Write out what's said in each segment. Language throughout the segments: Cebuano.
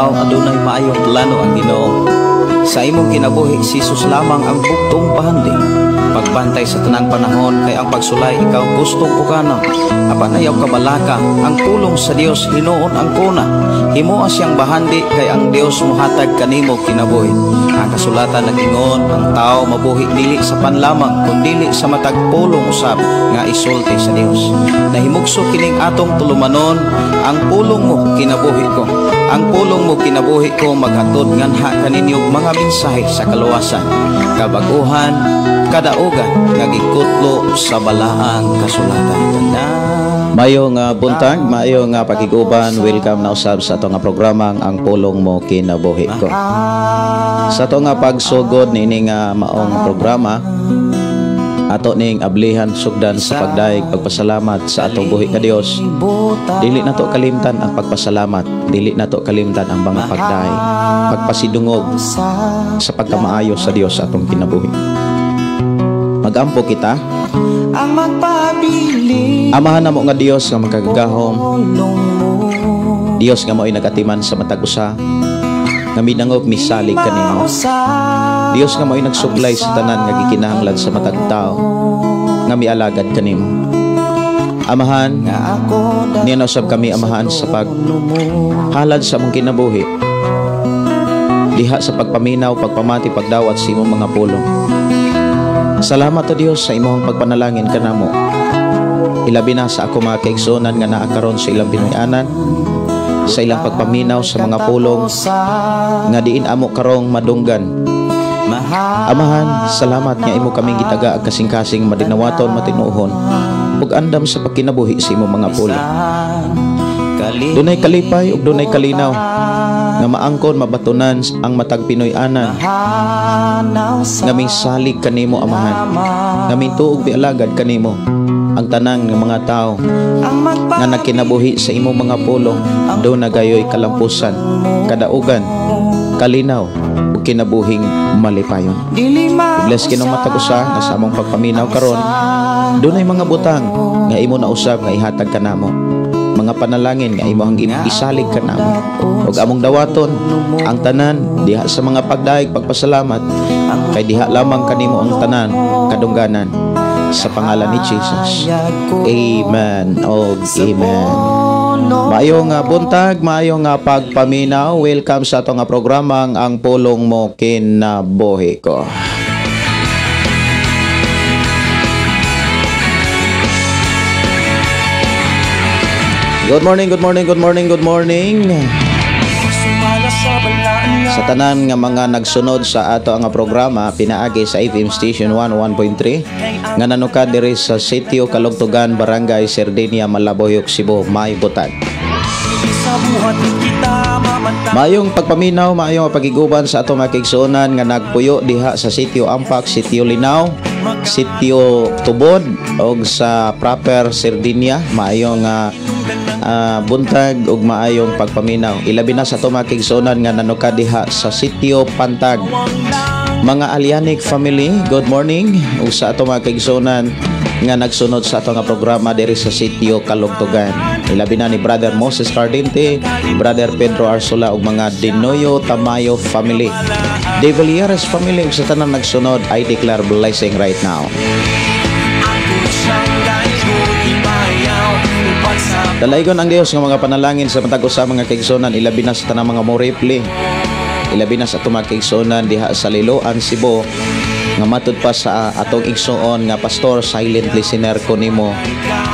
tao, adunay maayong plano ang Ginoo. Sa imong kinabuhi, si Jesus lamang ang bugtong bahandi. Pagbantay sa tanang panahon kay ang pagsulay ikaw gustong uganon. Apan ayaw kabalaka, ang pulong sa Dios hinuon ang kuna. Himoa siyang bahandi kay ang Dios mohatag kanimo kinabuhi. Ang kasulatan nag-ingon, ang tao mabuhi dili sa panlamang kundili sa matag pulong usab nga isulti sa Dios. Nahimugso kining atong tulumanon, ang pulong mo kinabuhi ko. Ang pulong mo kinabuhi ko maghatod nganha kaninyo mga mensahe sa kaluwasan, kabaguhan, kadaugan nga gikutlo sa balaang kasulatan. Mayo nga buntag, maayo nga pakiguban, welcome na usab sa ato nga programang Ang Pulong Mo Kinabuhi Ko. Sa ato nga pagsugod niini nga maong programa, ato ning ablihan sugdan sa pagdayeg pagpasalamat sa atong buhi nga Dios. Dili nato kalimtan ang pagpasalamat, dili nato kalimtan ang mga pagdayeg, pagpasidungog sa pagkamaayo sa Dios sa atong kinabuhi. Magampo kita. Ang magpabili Amahan namo nga Dios nga makagagahom, Dios nga mao'y nagatiman sa matag usa, nga minangop misalig kanimo. Dios nga mao'y nagsuplay sa tanan nga gikinahanglan sa matag tawo nga mialagad kanimo. Amahan, niya usab kami, Amahan, sa paghalad sa among kinabuhi diha sa pagpaminaw, pagpamati, pagdawat sa imong mga pulong. Salamat o Dios sa imong pagpanalangin kanamo. Ilabi na sa ako mga kaigsuonan nga naa karon sa ilang Pinoy-anan, sa ilang pagpaminaw sa mga pulong nga diin amo karong madunggan. Amahan, salamat nga imo kaming gitaga ag kasing-kasing madinawaton, matinuohon ug andam sa pagkinabuhi sa imong mga pulong. Dunay kalipay ug dunay kalinaw nga maangkon mabatunan ang matag Pinoy-anan nga misalig kanimo, Amahan, nga mituog bialagad kanimo ang tanang nga mga tao nga nagkinabuhi sa imong mga pulong. Duna gayoy kalampusan, kadaugan, kalinaw ug kinabuhing malipayon. I-bless kinong matag usa nga sa among pagpaminaw karon dunay mga butang nga imo na usab nga ihatag kanamo, mga panalangin nga imong isalig kanamo, ug among dawaton ang tanan diha sa mga pagdayeg pagpasalamat kay diha lamang kanimo ang tanan kadungganan, sa pangalan ni Jesus. Amen og amen. Maayo nga buntag, maayo nga pagpaminaw. Welcome sa ato nga programang Ang Pulong Mo Kinabuhi Ko. Good morning, good morning, good morning, good morning. Sa tanan nga mga nagsunod sa ato nga programa pinaagi sa FM Station 101.3 nga nanukad diri sa Sitio Kalugtugan, Barangay Sardinia, Malabuyoc, Cebu, may butag. Maayong pagpaminaw, maayong pagiguban sa ato mga kaigsuonan nga nagpuyo diha sa Sitio Ampak, Sitio Linaw, Sitio Tubod og sa proper Sardinia. Maayong buntag ug maayong pagpaminaw. Ilabi na sa ato mga kaigsuonan nga nanukad diha sa Sitio Pantag. Mga Alianic family, good morning ug sa ato mga kaigsuonan nga nagsunod sa ato nga programa diri sa Sitio Kalugtugan. Ilabi na ni Brother Moses Cardente, Brother Pedro Arsola ug mga Dinoyo Tamayo family, De Villieres family ug sa tanan nagsunod, I declare blessing right now. Dalaygon ang Dios nga mga panalangin sa matag usa mga kaigsuonan, ilabi na sa tanang mga morepli. Ilabi na sa atong mga kaigsuonan diha sa Liloan, Cebu, nga matud pa sa atong igsuon nga pastor, silent listener ko nimo.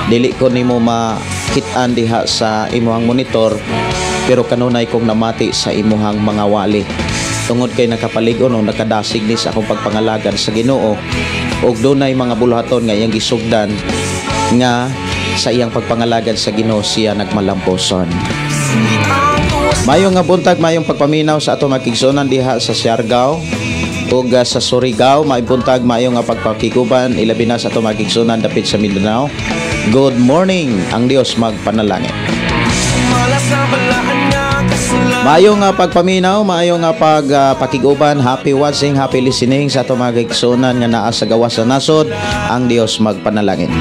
Dili ko nimo makit-an diha sa imong monitor, pero kanunay kong namati sa imuhang mga wali. Tungod kay nakapalig-on o nakadasig ni sa akong pagpangalagad sa Ginoo, ug dunay mga buluhaton nga iyang gisugdan nga sa iyang pagpangalagad sa Ginoo siya nagmalamposon. Maayong nga buntag, maayong pagpaminaw sa ato mga kaigsuonan diha sa Siargao ug sa Surigao. Maayong buntag, maayong nga pagpakiguban, ilabi na sa ato mga kaigsuonan dapit sa Mindanao. Good morning, ang Dios magpanalangin. Maayong nga pagpaminaw, maayong nga pagpakiguban, happy watching, happy listening sa ato mga kaigsuonan nga naa sa gawas sa nasod. Ang Dios magpanalangin.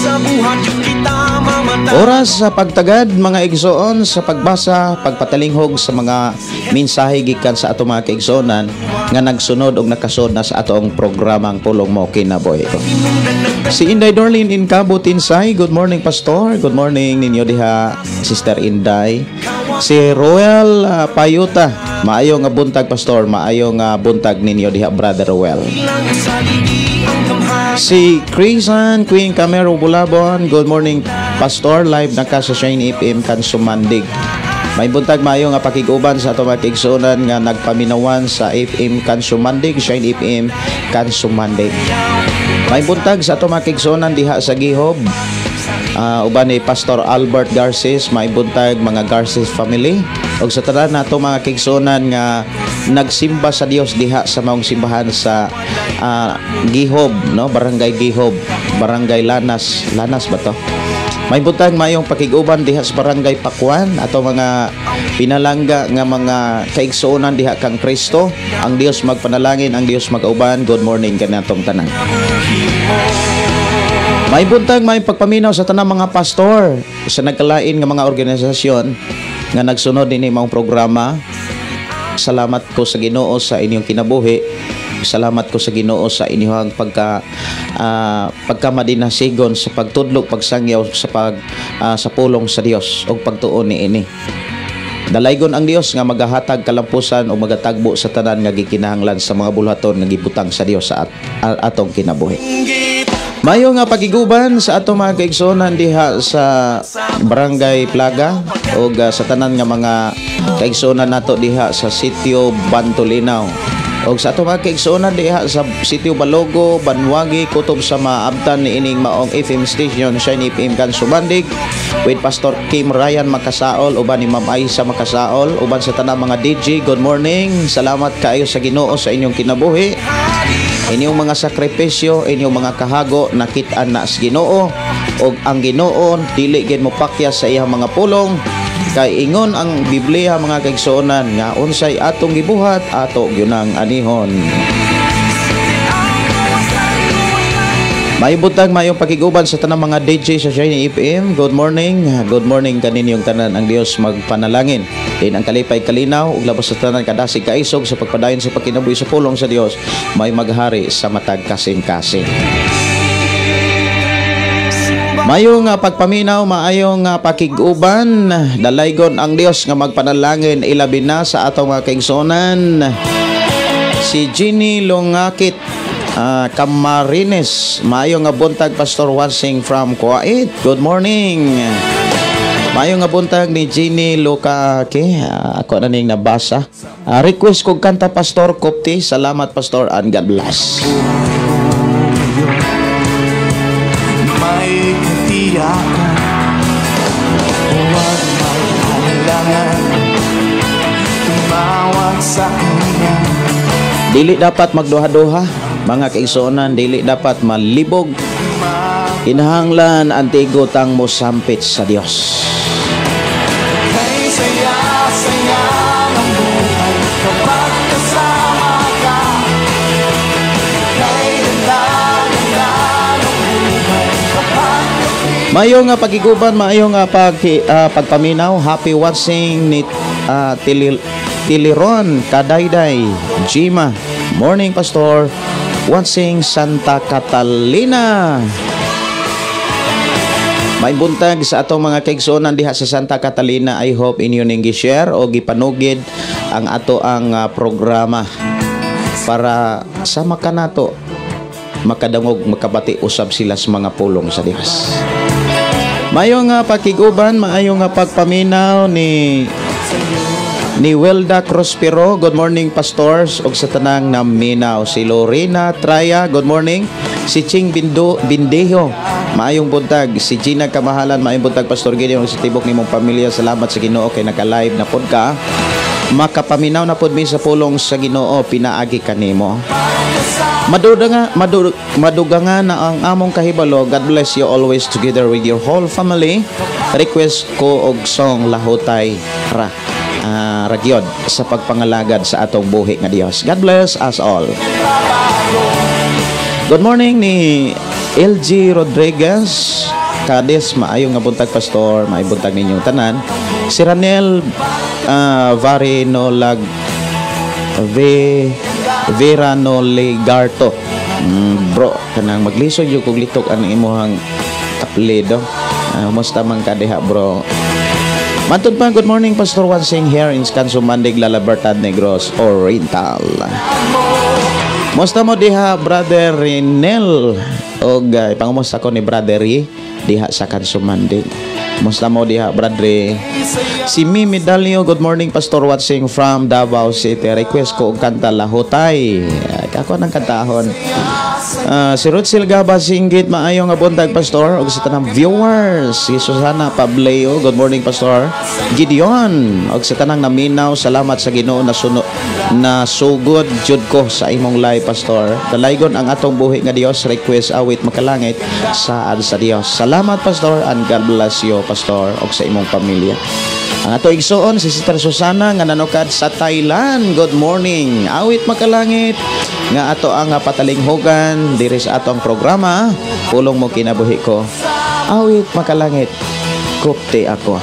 Sa buhat kita. Oras sa pagtagad, mga igsoon, sa pagbasa, pagpatalinghog sa mga mensahe gikan sa ato mga kaigsuonan nga nagsunod og nakasod na sa atong programang Pulong Mo Kinabuhi Ko. Si Inday Dorlin in Cabo Tinsay, good morning, Pastor. Good morning ninyo diha, Sister Inday. Si Roel Payuta, maayo nga buntag, Pastor, maayo nga buntag ninyo diha, Brother Roel. Si Crisan Queen Camero Bulabon, good morning, Pastor, live na ka sa Shine FM kan Sumandig. May buntag, maayo nga pakig-uban sa ato mga kaigsuonan nga nagpaminawan sa FM kan Sumandig, Shine FM kan Sumandig. May buntag sa ato mga kaigsuonan diha sa Gihob. Uban ni Pastor Albert Garces, may buntag mga Garces family. Ug sa tanan nato mga kaigsuonan nga nagsimba sa Dios diha sa maong simbahan sa Gihob, no, Barangay Gihob, Barangay Lanas, Lanas ba to? May buntag, mayong pakig-uban diha sa Barangay Pakwan, ato mga pinalangga nga mga kaigsuonan diha kang Kristo. Ang Dios magpanalangin, ang Dios magauban. Good morning kanatong tanan. May buntag, may pagpaminaw sa tanang mga pastor sa nagkalain nga mga organisasyon nga nagsunod dinhi maong programa. Salamat ko sa Ginoo sa inyong kinabuhi. Salamat ko sa Ginoo sa inyong pagkamadinasigon sa pagtudlo, pagsangyaw sa pulong sa Dios ug pagtuon niini. Dalaygon ang Dios nga magahatag kalampusan o magatagbo sa tanan nga gikinahanglan sa mga bulhaton nga gibutang sa Dios sa atong kinabuhi. Mayo nga pagiguban sa atong mga kaigsuonan diha sa Barangay Plaga o sa tanan nga mga kaigsuonan nato diha sa Sitio Bantolinaw. Og sa atong mga kaigsuonan diha sa Sitio Balogo, Banwagi, kutob sa maabtan ni ining maong FM station Shine FM kan Subandig with Pastor Kim Ryan Makasaol uban ni Ma'am Aisa Makasaol uban sa tanang mga DJ. Good morning. Salamat kaayo sa Ginoo sa inyong kinabuhi. Inyong mga sakripisyo, inyong mga kahago nakit-an na sa Ginoo ug ang Ginoo dili gid mo pakyas sa iyang mga pulong kay ingon ang Biblia, mga kaigsuonan, nga unsay atong gibuhat ato gyud ang anihon. May butang mayong pakiguban sa tanang mga DJ sa Shiny FM. Good morning. Good morning kaninyong tanan. Ang Dios magpanalangin. Din ang kalipay kalinaw ug labas sa tanan kadasig kaisog sa pagpadayon sa pagkinabuhi sa pulong sa Dios may maghari sa matag kasing-kasing. Mayong pagpaminaw, maayong pakiguban, dalaygon ang Dios nga magpanalangin ilabi na sa atong mga kaigsuonan. Si Ginny Longakit Camarines, maayo nga buntag, Pastor, watching from Kuwait. Good morning. Maayo nga buntag ni Ginny Lukake. Ako na ning nabasa. Request kog kanta, Pastor Kopti. Salamat, Pastor, and God bless. May katiyakan, huwag mag-alangan, tumawag sa kanya. Dili dapat magduha-duha, mga kaigsuonan, dili dapat malibog. Kinahanglan antigo tang mosampit sa Dios. Kay saya-saya ng buhay kapag kasama ka. Kay ganda-ganda ng buhay kapag Mayo nga pagiguban, maayo nga pagpaminaw. Happy watching ni Tiliron Kadayday Jima. Morning, Pastor. Watching Santa Catalina. May buntag sa atong mga kaigsuonan diha sa Santa Catalina. I hope inyo ning gi-share o gipanugid ang ato ang programa para sama ka nato makadangog, makabati usab sila sa mga pulong sa Dios. Mayo nga pakiguban, maayo nga pagpaminaw ni Wilda Crospero. Good morning, pastors ug sa tanang naminaw. Si Lorena Traya, good morning. Si Ching Bindo Bindejo, maayong buntag. Si Gina Kamahalan, maayong buntag, Pastor Gideon, sa tibok nimong pamilya. Salamat sa Ginoo kay naka-live na pod ka. Makapaminaw na pod mi sa pulong sa Ginoo pinaagi kanimo. Maduga nga na ang among kahibalo. God bless you always together with your whole family. Request ko og song Lahutay Ra. Ragyod sa pagpangalagad sa atong buhi nga Dios. God bless us all. Good morning ni LG Rodriguez. Cadiz, maayong nga buntag pastor, maayong buntag ninyong tanan. Si Ranel Varinolag Verano Legarto. Bro, kanang maglisod yung kog litok ang imuhang apelyido. Kumusta man ka diha, bro? Matod pa, good morning Pastor Wansing here in Scanso Mandig, La Libertad, Negros Oriental. Musta mo diha, Brother Rinel? Og pangumusta ko ni Brother Ri diha sa Kansumandig. Musta mo diha, Brother? Si Mimi Dalio, good morning Pastor Watsing from Davao City. Request ko og kanta Lahutay. Ako nang kantahon. Si Ruth Silgaba Singgit, maayo nga buntag Pastor og sa tanang viewers. Si Susana Pableo, good morning Pastor. Gideon og sa tanang naminaw, salamat sa Ginoo na na sugod jud ko sa imong live Pastor. Dalaygon ang atong buhi nga Dios, request awit makalangit saad sa Dios. Salamat Pastor and God bless you Pastor og sa imong pamilya. Ang ato igsuon si Sister Susana nga nanukad sa Thailand. Good morning. Awit makalangit nga ato ang patalinghugan diri sa atong programa Pulong Mo Kinabuhi Ko. Awit makalangit, kupti ako.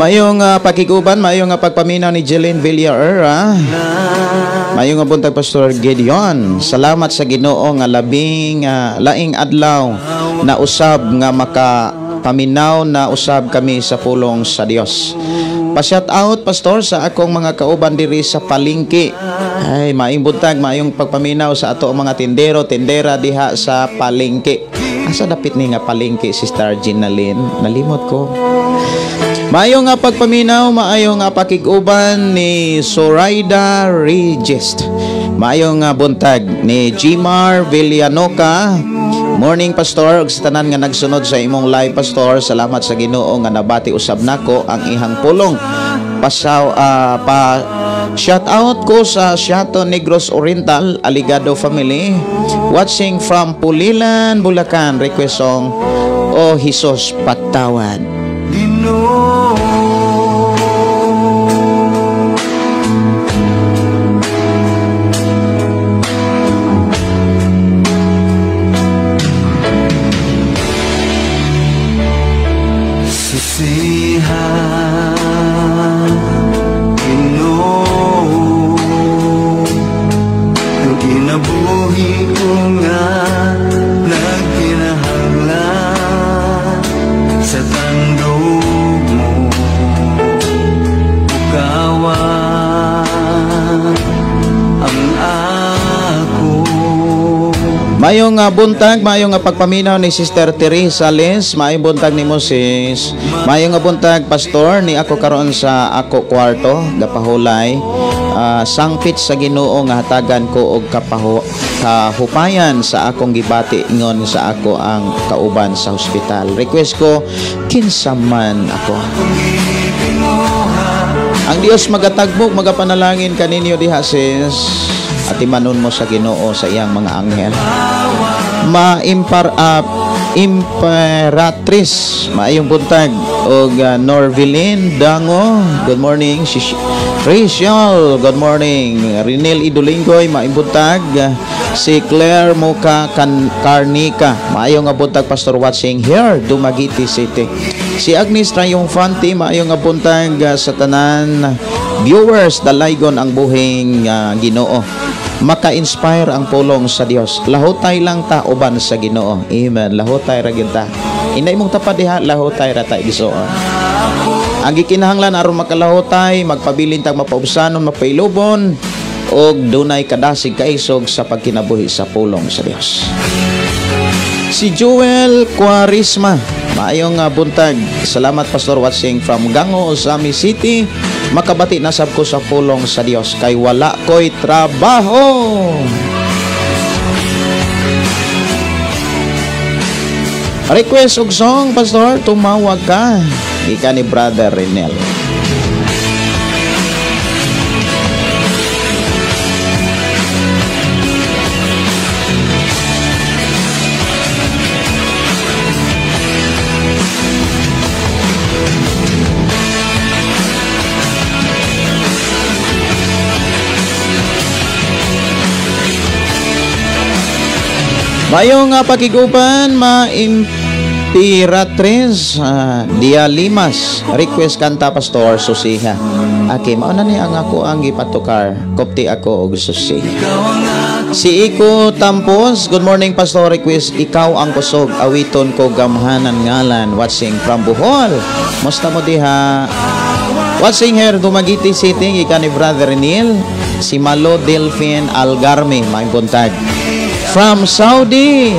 Mayong pakiguban, mayong pagpaminaw ni Jeline Villaera. Mayong buntag Pastor Gideon. Salamat sa Ginoo nga labing laing adlaw na usab nga makapaminaw na usab kami sa pulong sa Dios. Pa-shout out Pastor sa akong mga kauban diri sa palengke. Ay, maayong buntag, maayong pagpaminaw sa ato ang mga tindero, tindera diha sa palengke. Asa dapit ni nga palengke, Sister Ginaline? Nalimot ko. Maayo nga pagpaminaw, maayo nga pakig-uban ni Zoraida Regist. Maayo nga buntag ni Gmar Villanoca. Morning Pastor, ug sa tanan nga nagsunod sa imong live Pastor, salamat sa Ginoo nga nabati usab nako ang ihang pulong. Pasaw pa shout out ko sa Siato Negros Oriental, Aligado family, watching from Pulilan, Bulacan. Request song O Jesus Patawad. Mayong buntag, mayong pagpaminaw ni Sister Teresa Liz, mayong buntag ni Moses, mayong buntag Pastor, ni ako karon sa ako kwarto, gapahulay, sangpit sa Ginoo nga hatagan ko og kahupayan sa akong gibati ingon sa ako ang kauban sa ospital. Request ko, kinsa man ako. Ang Dios magatagbok, magapanalangin kaninyo diha sis. At imanon mo sa Ginoo sa iyang mga anghel. Ma-impar Imperatriz, maayong buntag og Norvilin Dango, good morning. Rachel, good morning. Rinel Idulinggoy, maayong buntag. Si Claire Muka Carnica, maayong buntag Pastor watching here, Dumaguete City. Si Agnes Triumphante, maayong buntag sa tanan viewers, dalaygon ang buhing Ginoo. Maka-inspire ang pulong sa Dios. Lahutay lang ta uban sa Ginoo. Amen. Lahutay ra gyud ta. Inay mong tapad diha, lahutay ra ta igsuon. Ang gikinahanglan aron makalahutay, magpabilin tag mapaubsanon, mapailubon og dunay kadasig kaisog sa pagkinabuhi sa pulong sa Dios. Si Joel Quaresma, maayong buntag. Salamat Pastor watching from Gango, Ozami City. Makabati nasab ko sa pulong sa Dios kay wala ko'y trabaho. Request og song Pastor, tumawag ka. Gikan ni Brother Renel. Mayong pakigupan ma-Imperatriz Dia Limas, request kanta Pastor Susiha. Okay, mauna ni ang ako ang gipatukar. Kopti ako og susi. Si Iko Tampos, good morning Pastor, request Ikaw ang Kusog, awiton ko gamhanan ngalan, watching from Bohol. Musta mo diha? Watching here Dumaguete City, gikan ni Brother Neil, si Malo Delphine Algarme, maayong buntag. From Saudi,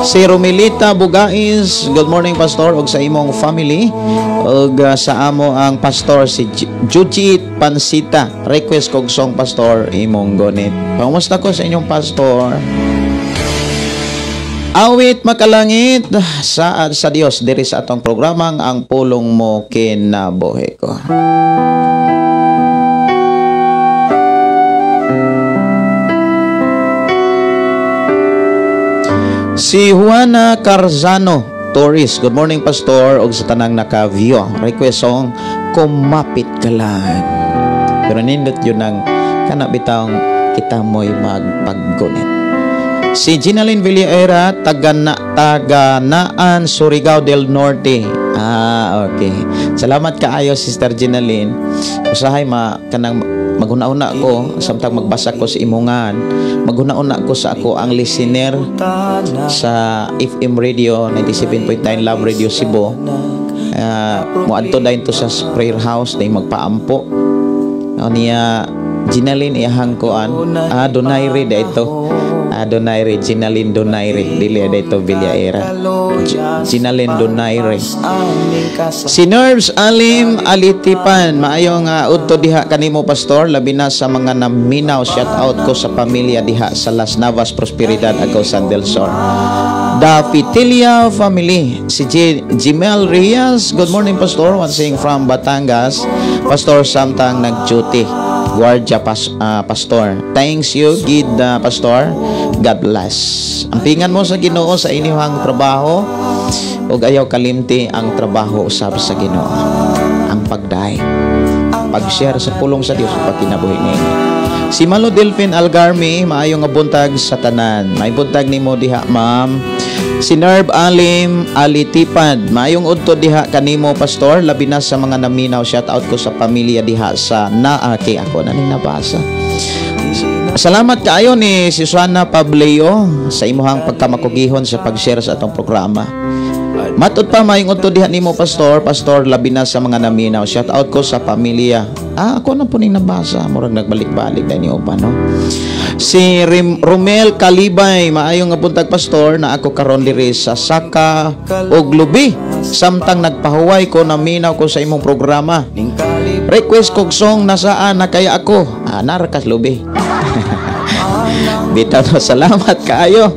si Romilita Bugais, good morning Pastor og sa imong family og sa amo ang pastor si Jujit Pansita, request kog song Pastor imong gonit. Pangumusta ko sa inyong pastor? Awit makalangit saad sa Dios diri sa atong programang Ang Pulong Mo Kinabuhi Ko. Si Juana Carzano Torres, good morning Pastor og sa tanang naka-view. Request song Kumapit Ka Lang. Pero nindot yun ang kana bitawng kita mo'y magpaggunit. Si Ginaline Villaera, Taganaan, Surigao del Norte. Ah, okay. Salamat kaayo Sister Ginaline. Usahay ma kanang maghuna-una ko samtang magbasa ko sa imongan, maghuna-una ko sa ako ang listener sa FM Radio 97.9 Love Radio Cebu. Moadto dayon to sa prayer house day magpaampo. Niya Ginaline iyahang kuan. Donaire da ito. Donaire, Ginaline Donaire, dili da ito Villaera. Ginaline Donaire. Si Nerves Alim Alitipan, maayong udto diha kanimo Pastor, labi na sa mga naminaw, shout out ko sa pamilya diha sa Las Navas Prosperidad, Agusan del Sur. The Fitilia family, si Jimel Reyes, good morning Pastor, watching from Batangas. Pastor samtang nag-duty. Guardia Pastor. Thanks you, gid Pastor. God bless. Ampingan mo sa Ginoo sa inyong trabaho ug ayaw kalimti ang trabaho usab sa Ginoo. Ang pagdaig, pag-share sa pulong sa Dios pagkinabuhi ninyo. Si Malo Delphine Algarmi, maayo nga buntag sa tanan. May buntag nimo diha, ma'am. Si Nerv Alim Alitipad, maayong udto diha kanimo Pastor, labi na sa mga naminaw, shout out ko sa pamilya diha sa Naaki. Ako na ning nabasa. Salamat kaayo ni Susana Pableo sa imuhang pagkamakugihon sa pag-share sa atong programa. Matud pa maayong udto diha nimo Pastor, Pastor labi na sa mga naminaw, shout out ko sa pamilya. Ako na po ning nabasa, murag nagbalik-balik na niyo pa, no? Si Romel Kalibay, maayong nga buntag Pastor, na ako karon diri sa Saka og Lubi. Samtang nagpahuway ko, naminaw ko sa imong programa. Request kog song nasaan na kaya ako. Nara kas Lubi. Bitaw no, salamat kaayo.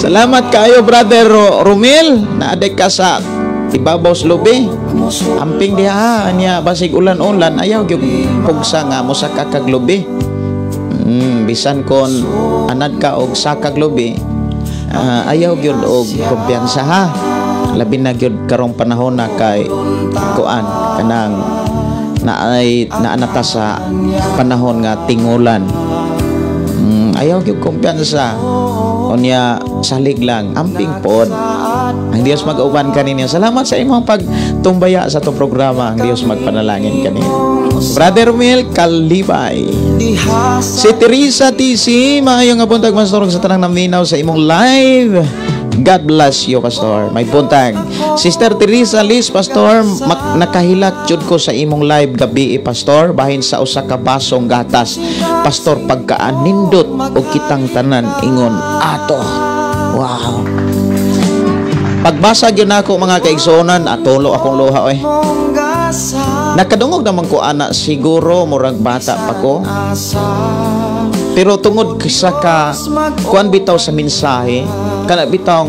Salamat kaayo Brother Romel, naaday ka sa ibabaw sa lubi. Amping diha niya basig ulan-ulan, ayaw gyud pugsa nga mosaka kag lubi. Bisan kon anad ka og sakag lubi, ayaw gyud og kumpiyansa ha. Labi na gyud karong panahon na kay kuan kanang naay naanata sa panahon nga tingulan. Ayaw gyud kumpiyansa. Unya salig lang, amping pod. Ang Dios mag-uban kaninyo. Salamat sa imong pagtumbaya sa atong programa. Ang Dios magpanalangin kaninyo. Brother Mel Kalibay. Si Teresa TC, maayong nga buntag Pastor sa tanang naminaw sa imong live. God bless you Pastor. May buntag. Sister Teresa Liz, Pastor, nakahilak jud ko sa imong live gabi Pastor, bahin sa usa ka basong gatas. Pastor, pagkaanindot og kitang tanan ingon ato. Wow. Pagbasa gyud nako mga kaigsuonan, atulo akong luha oy. Nakadungog naman ko ana, siguro murag bata pa ko. Pero tungod sa ka kuan bitaw sa mensahe, kana bitaw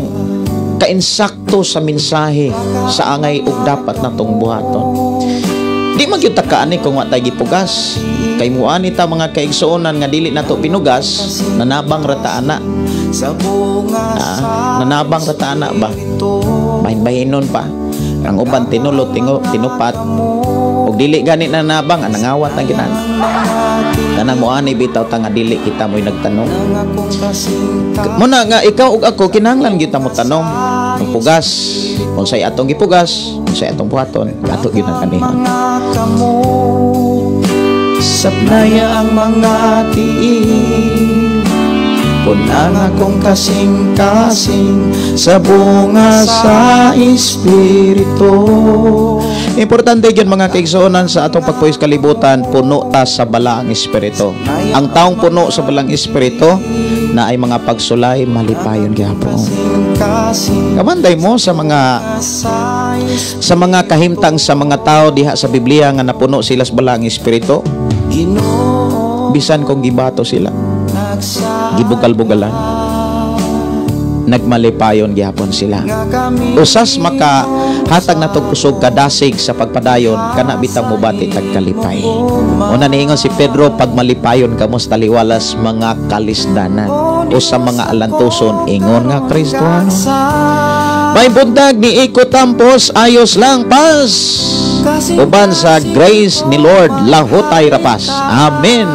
kainsakto sa mensahe sa angay ug dapat natong buhaton. Di man gyud ta kaani kung wa tay gipugas. Kay muani ta mga kaigsuonan nga dili nato pinugas, nanabang ra ta ana. Nanabang ra ta ana ba? Bahin-bahinon pa. Ang uban tinulo, tinupat. Ug dili gani na nabang ang nangawat na ginana. Kanang moani bitaw ta nga dili kita mo'y nagtanom. Muna nga ikaw ug ako kinahanglan gyud ta mo tanom. Ang pugas, unsay atong gipugas, unsay atong buhaton, ato gyud ang anihon. Sapnaya ang mga tiil, punang akong kasing-kasing sa bunga sa Espiritu. Importante gyud, mga kaigsuonan, sa atong pagpuyo sa kalibutan, puno ta sa Balaang Espiritu. Ang taong puno sa Balaang Espiritu na ay mga pagsulay, malipayon gyapon. Kamanday mo sa mga kahimtang sa mga tao diha sa Biblia nga napuno sila sa Balaang Espiritu, bisan kung gibato sila, gibugal-bugalan, nagmalipayon gyapon sila. Usas maka hatag natong kusog, kadasig sa pagpadayon kana bitang mobati tag kalipay. Una niingon si Pedro, "Pagmalipayon kamo sa taliwalas mga kalisdanan o sa mga alantuson ingon nga Kristohano." May buntag ni Iko Tampos, ayos lang pas. Uban sa grace ni Lord, lahutay rapas. Amen.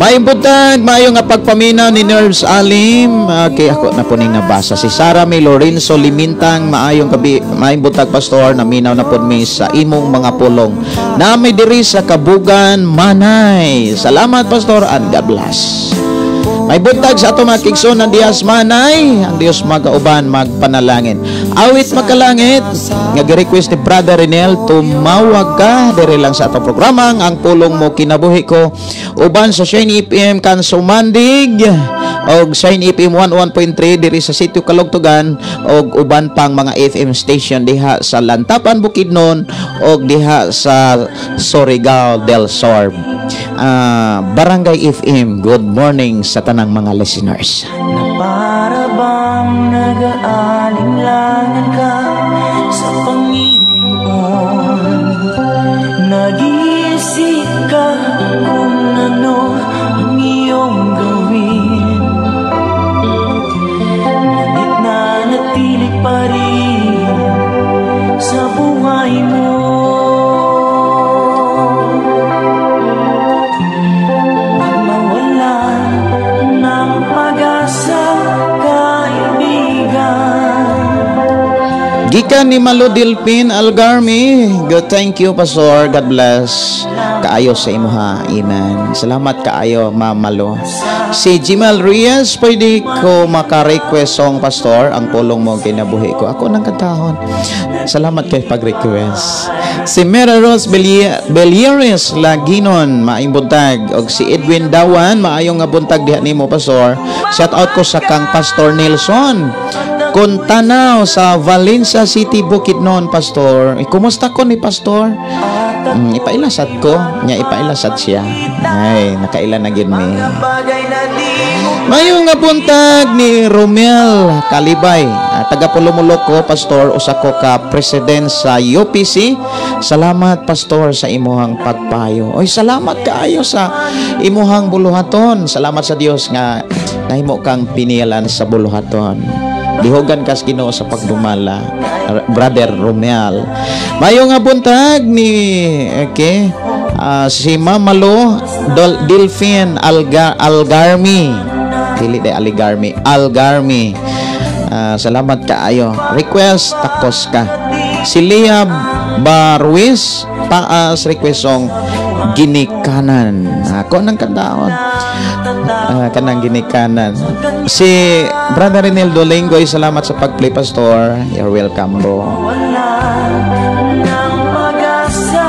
May buntag, maayo nga pagpaminaw ni Nerves Alim. Okay, ako na po ning nabasa. Si Sara May Lorenzo Limintang, maayong gabi, maayong buntag, Pastor, naminaw na pod mi sa imong mga pulong. Na may diri sa Kabugan, Manay. Salamat, Pastor, and God bless. May buntag sa ato mga kaigsoon ng Dias Manay, ang Dios magauban, magpanalangin. Awit Makalangit, nga gi-request ni Brother Renel, "Tumawag Ka," dire lang sa atong programang Ang Pulong Mo Kinabuhi Ko. Uban sa Shine FM Kansumandig og Shine FM 11.3 diri sa Sitio Kalugtugan og uban pang mga FM station diha sa Lantapan, Bukidnon og diha sa Surigao del Sur. Barangay FM, good morning sa tanang mga listeners. Na para bang nag-aalinlangan ka sa Panginoon. Nag-iisip ka kung ano ang iyong gawin, ngunit nanatili pa rin sa buhay mo. Huwag mawala ng pag-asa, kaibigan. Gikan ni Malo Delpin Algarmi. Good, thank you, Pastor. God bless. Kaayo sa imuha. Amen. Salamat kaayo, Ma'am Malo. Si Jimal Reyes, "Pwede ko maka-request song, Pastor, Ang Pulong Mo Kinabuhi Ko." Ako nang kantahon. Salamat kay pag-request. Si Mera Rose Belieres Laginon, maayong buntag. Og si Edwin Dawan, maayong nga buntag diha nimo, Pastor. Shout out ko sa kang Pastor Nelson Contanaw sa Valencia City, Bukidnon, Pastor. Eh, kumusta ko ni Pastor? Ipailasad ko. Nya ipailasad siya. Ay, nakaila na gyud mi. Bagay na di mo Maayong nga buntag ni Romel Kalibay. Taga Pulomoloko, Pastor, usa ko ka president sa UPC. Salamat, Pastor, sa imuhang pagpayo. Oy, salamat kaayo sa imuhang buluhaton. Salamat sa Dios nga nahimo kang piniyalan sa buluhaton. Dihogan kas Ginoo sa pagdumala. Brother Romel. Maayong nga buntag ni, okay, si Mama Lo Delphine Algarmi. Dili day Aligarmi, Algarmi. Salamat kaayo. Request, "Takos Ka." Si Leah Barwis Taas, request song "Ginikanan." Ako nang kantaon. Kanang "Ginikanan." Si Brother Renel Dolingoy, salamat sa pag-play, Pastor. You're welcome, bro. Wala ng pag-asa,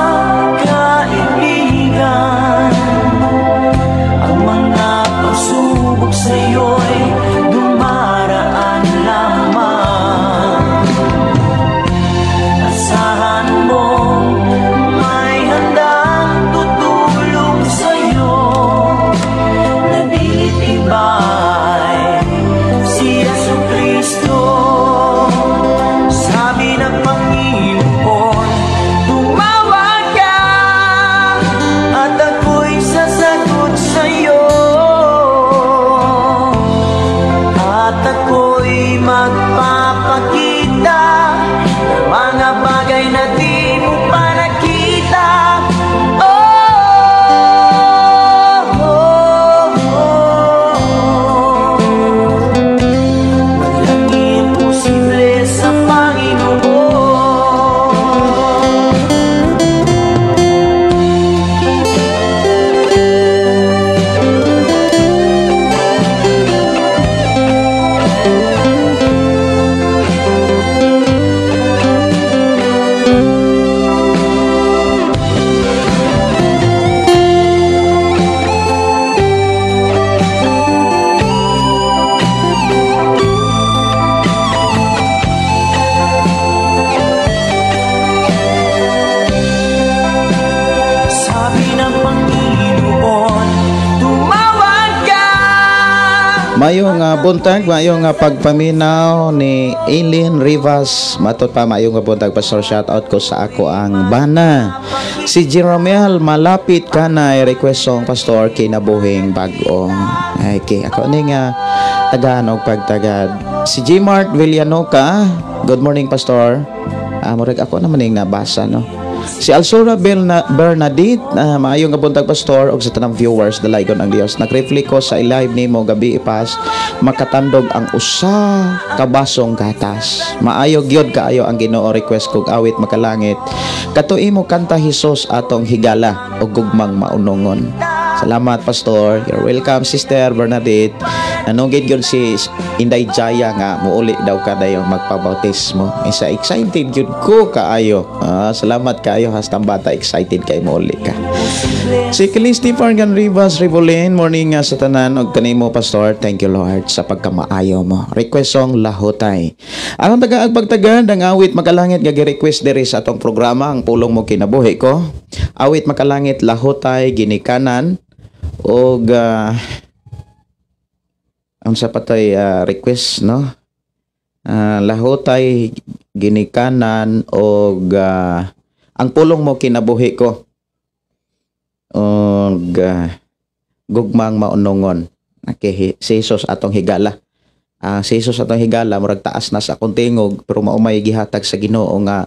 kaibigan. Ang mga pagsubok sa'yo'y dumaraan lamang. Asahan mo may handang tutulong sa'yo na di tibay, si Yesu Kristo. Sabi ng Panginoon, "Tumawag ka at ako'y sasagot sa'yo. At ako'y magpapakita ng mga bagay na di Mayong buntag, mayong pagpaminaw ni Eileen Rivas. Matod pa, mayong buntag, Pastor, shout out ko sa ako ang bana. Si Jeromel, malapit ka na, request song, Pastor, kinabuhing bag-o. Okay, ako ni nga tagaan og pagtagad. Si Gmart Villanoca, good morning, Pastor. Murag ako naman yung nabasa, no? Si Alsura Bernadette, maayong buntag, Pastor, og sa tanang viewers, dalaygon ang Dios. Nag-reflect ko sa live nimo gabi ipas, makatandog ang usa ka basong gatas. Maayo gyud kaayo ang Ginoo. Request kog awit makalangit. Kato imo kanta Hesus atong higala og gugmang maunongon. Salamat, Pastor. You're welcome, Sister Bernadette. Nanugid gyud si Inday Jaya nga muuli daw ka dayon magpabautismo. Isa excited gyud ko kaayo. Salamat kaayo hastang bata, excited kay muuli ka. Si Christopher Gan Rivas Rivolin, morning nga sa tanan og kanimo, Pastor. Thank you, Lord, sa pagkamaayo mo. Request song Lahotay. Ang taga agpagtagad ang awit makalangit nga gi-request diri sa atong programa ang pulong mo kinabuhi ko. Awit makalangit Lahotay ginikanan og ang sa patay request, no, Lahotay ginikanan og ang pulong mo kinabuhi ko og gugmang maunongon. Okay, si Jesus atong higala. Si Jesus atong higala, murag taas na sa akong tingog pero maumay gihatag sa Ginoo nga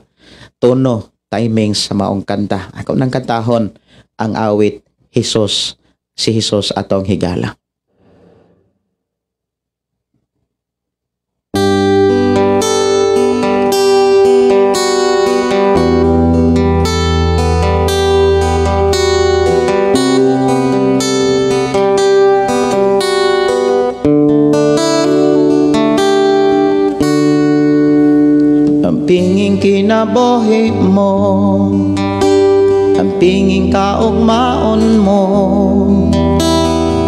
tono, timing sa maong kanta. Ako nang kantahon ang awit Jesus, si Jesus atong higala. Ang pinging kinabuhi mo, ang pinging kaugmaon mo,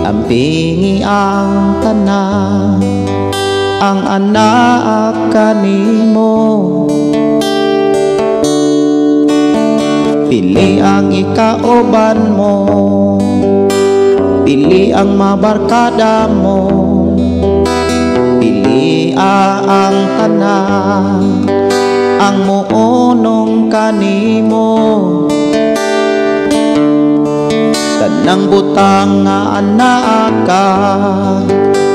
ang pingi ang tanan, ang anak kanimo. Pili ang ikauban mo, pili ang mabarkada mo, pili ang tanan, ang muunong kanimo. Tanang butang nga anak ka,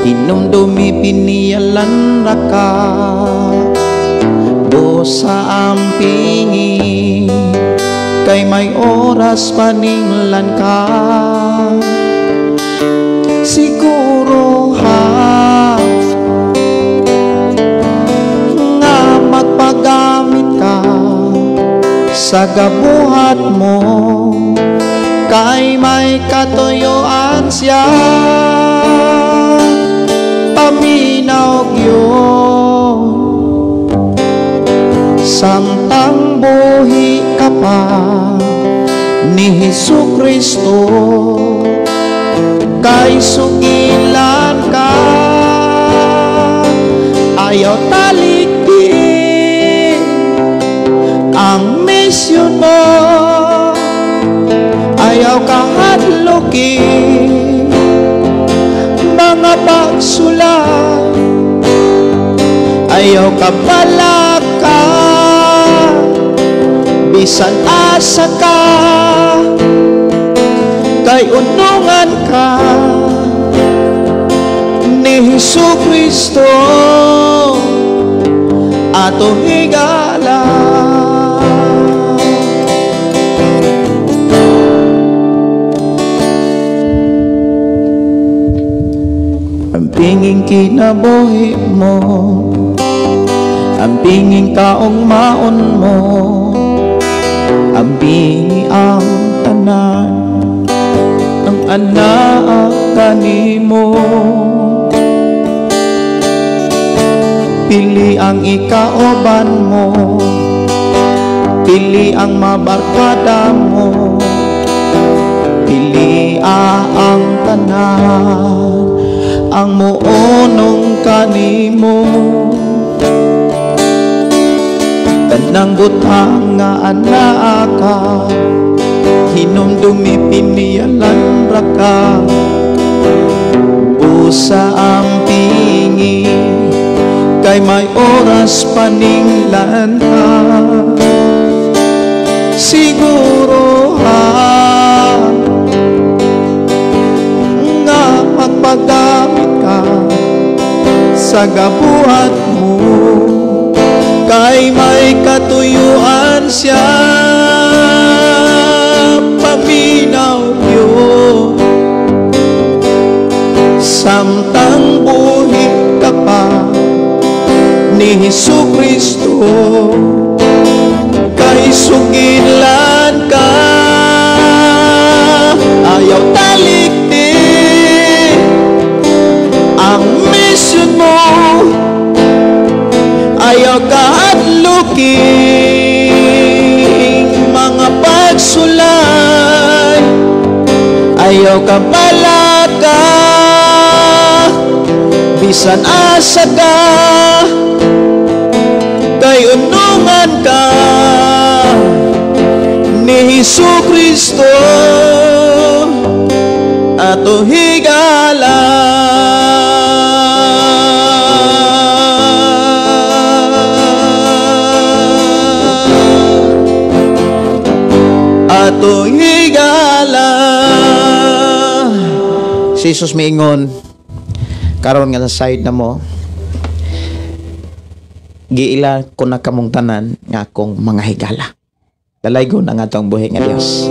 hinumdumi piniyalan ra ka. Busa ang pingi, kay may oras paninglan ka. Siguro ha, nga magpagamit ka sa gabuhat mo, kay may katuyuan siya. Paminaw gyud samtang buhi ka pa ni Hesus Kristo, kay sugilan ka, ayaw talikdi ang misyon mo, ayaw kahadlukin mga pagsulat, ayaw kabalaka bisan asa ka, kay unungan ka ni Hesus Kristo atong higala. Ang pinging kinabuhi mo, ang pinging kaugmaon mo, ang pingi ang tanan, ang anak kanimo. Pili ang ikauban mo, pili ang mabarkada mo, pili ang tanan, ang muunong kanimo. Tanang butang nga anak ka, hinumdumi piniyalan ra ka. Busa ang Kay may oras pa ning lanta. Siguro ha nga magpagamit ka sa gabuhat mo, kay may katuyuan siya. Paminaw yun samtang buhi ka pa ni Hesus Kristo, kay sugilan ka. Ayaw talikdi ang mission mo, ayaw kahadluking mga pagsulay, ayaw ka palaka bisan asa ka, kay unungan ka ni Hesus Kristo ato higala. Ato higala. Si Jesus miingon karon nga sa side na mo, giila ko na kamong tanan nga akong mga higala. Dalaygon ang atong buhi nga Dios.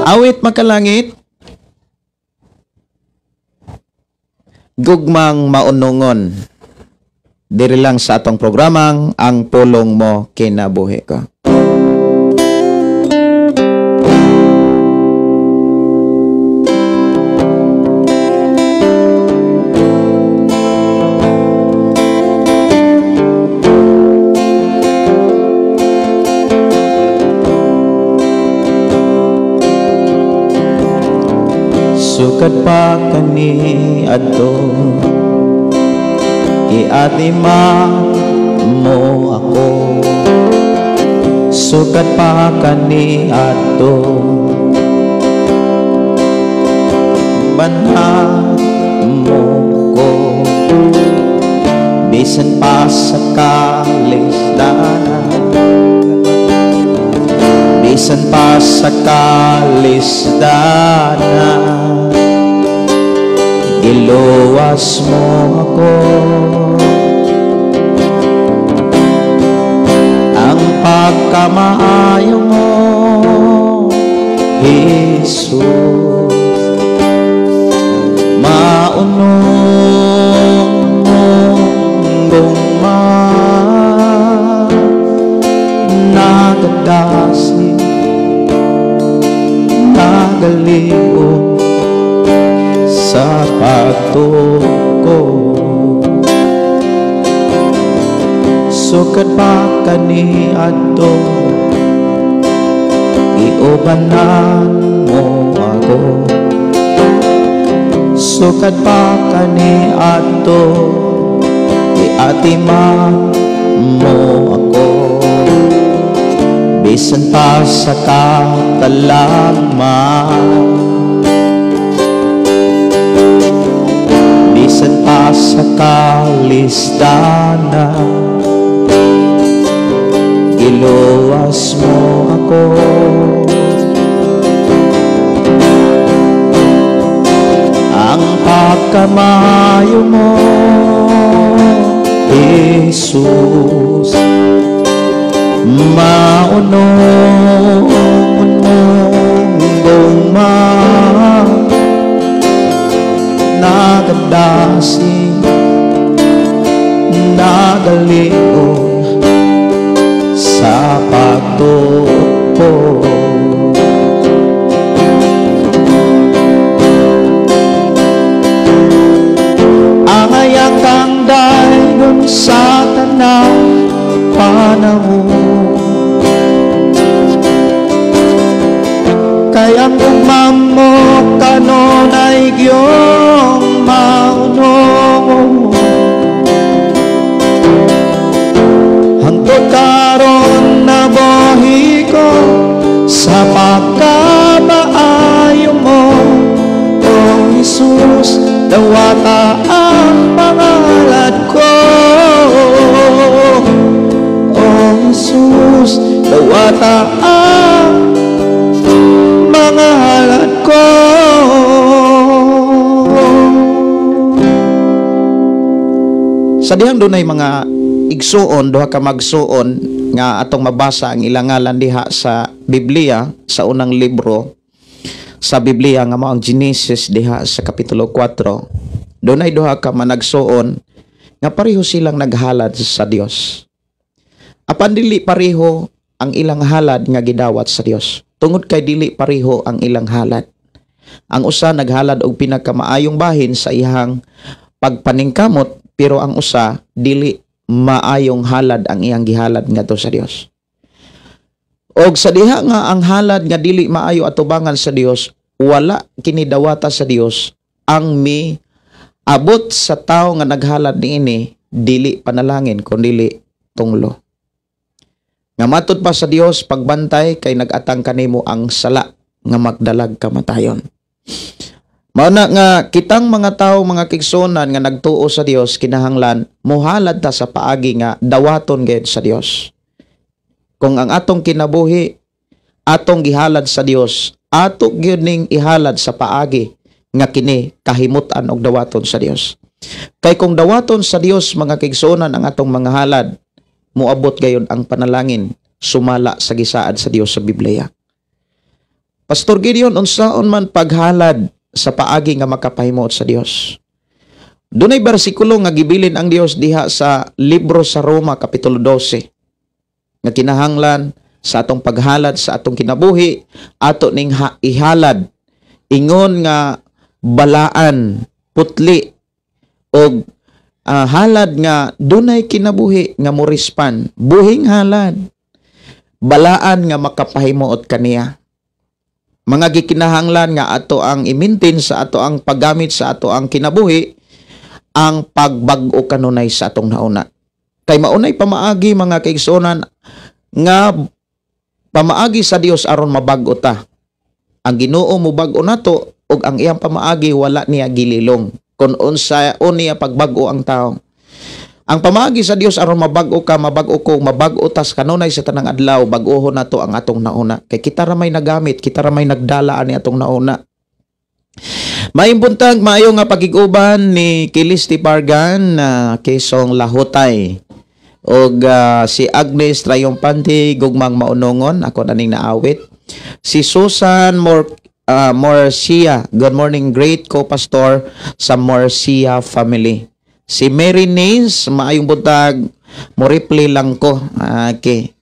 Awit makalangit, gugmang maunungon, diri lang sa atong programang Ang Pulong Mo Kinabuhi Ko. Sukad pa kani adto, giatima mo ako. Sukad pa kani adto, banha mo ko. Bisan pa sa kalisdanan, bisan pa sa kalisdanan, giluwas mo ako. Ang pagkamaayo mo, Jesus, maunong mong gugma, nagadasi, nagaliw sa pagtuko. Sukad pa kani adto, giubanan mo ako. Sukad pa kani adto, giatiman mo ako. Bisan pa sa katalagman, bisan pa sa kalisdanan, giluwas mo ako. Ang pagkamayo mo, Jesus, maunong mong gugma, nagadasi, nagaliw sa pagtupo. Angay kang daygon sa tanang panahon, kay ang gugma mo kanunay giyong maunong. Hangtod karon nabuhi ko sa pagkamaayo mo, O Jesus, dawata ang pangalan ko. Dawata ang mga halad ko. Sa dihang dunay mga igsuon, duha ka magsuon nga atong mabasa ang ilang ngalan diha sa Biblia, sa unang libro sa Biblia nga mao ang Genesis diha sa kapitulo 4. Dunay duha ka managsuon nga pareho silang naghalad sa Dios. Apan dili pareho ang ilang halad nga gidawat sa Dios. Tungod kay dili pareho ang ilang halad. Ang usa naghalad og pinakamaayong bahin sa iyang pagpaningkamot, pero ang usa dili maayong halad ang iyang gihalad ngadto sa Dios. Og sa diha nga ang halad nga dili maayo atubangan sa Dios, wala kini dawata sa Dios ang mi abot sa tawo nga naghalad niini, dili panalangin kundi tunglo. Nga matud pa sa Dios pagbantay kay nagatang kanimo ang sala nga magdalag kamatayon. Mao na nga kitang mga tawo, mga kigsunan nga nagtuo sa Dios, kinahanglan mohalad ta sa paagi nga dawaton gayud sa Dios. Kung ang atong kinabuhi atong gihalad sa Dios, ato gyud ning ihalad sa paagi nga kini kahimutan og dawaton sa Dios. Kay kung dawaton sa Dios, mga kigsunan, ang atong mga halad, moabot gayon ang panalangin sumala sa gisaad sa Dios sa Biblia. Pastor Gideon, unsaon man paghalad sa paagi nga makapahimuot sa Dios? Dunay bersikulo nga gibilin ang Dios diha sa libro sa Roma kapitulo 12 nga kinahanglan sa atong paghalad sa atong kinabuhi ato ning ihalad ingon nga balaan, putli og halad nga dunay kinabuhi nga morespan, buhing halad, balaan nga makapahimuot kaniya. Mga gikinahanglan nga ato ang i-maintain sa ato ang paggamit sa ato ang kinabuhi ang pagbag-o kanunay sa atong nauna. Kay maunay pamaagi, mga kaigsuonan, nga pamaagi sa Dios aron mabag-o ta. Ang Ginoo mobag-o nato ug ang iyang pamaagi wala niya gililong kun unsa niya pagbag-o ang tao. Ang pamaagi sa Dios aron mabag-o ka, mabag-o ko, mabag-o tas kanunay sa tanang adlaw, bag-ohon nato ang atong nauna. Kay kita ra may nagamit, kita ra may nagdala ani atong nauna. Maayong buntag, maayo nga pagig-uban ni Kilisti Pargan Kesong Lahotay. Og si Agnes Triumpante gugmang maunongon, ako naning naawit. Si Susan Morcia, good morning great co-pastor sa Morcia family. Si Mary Nace, maayong buntag, mo reply lang ko. Okay.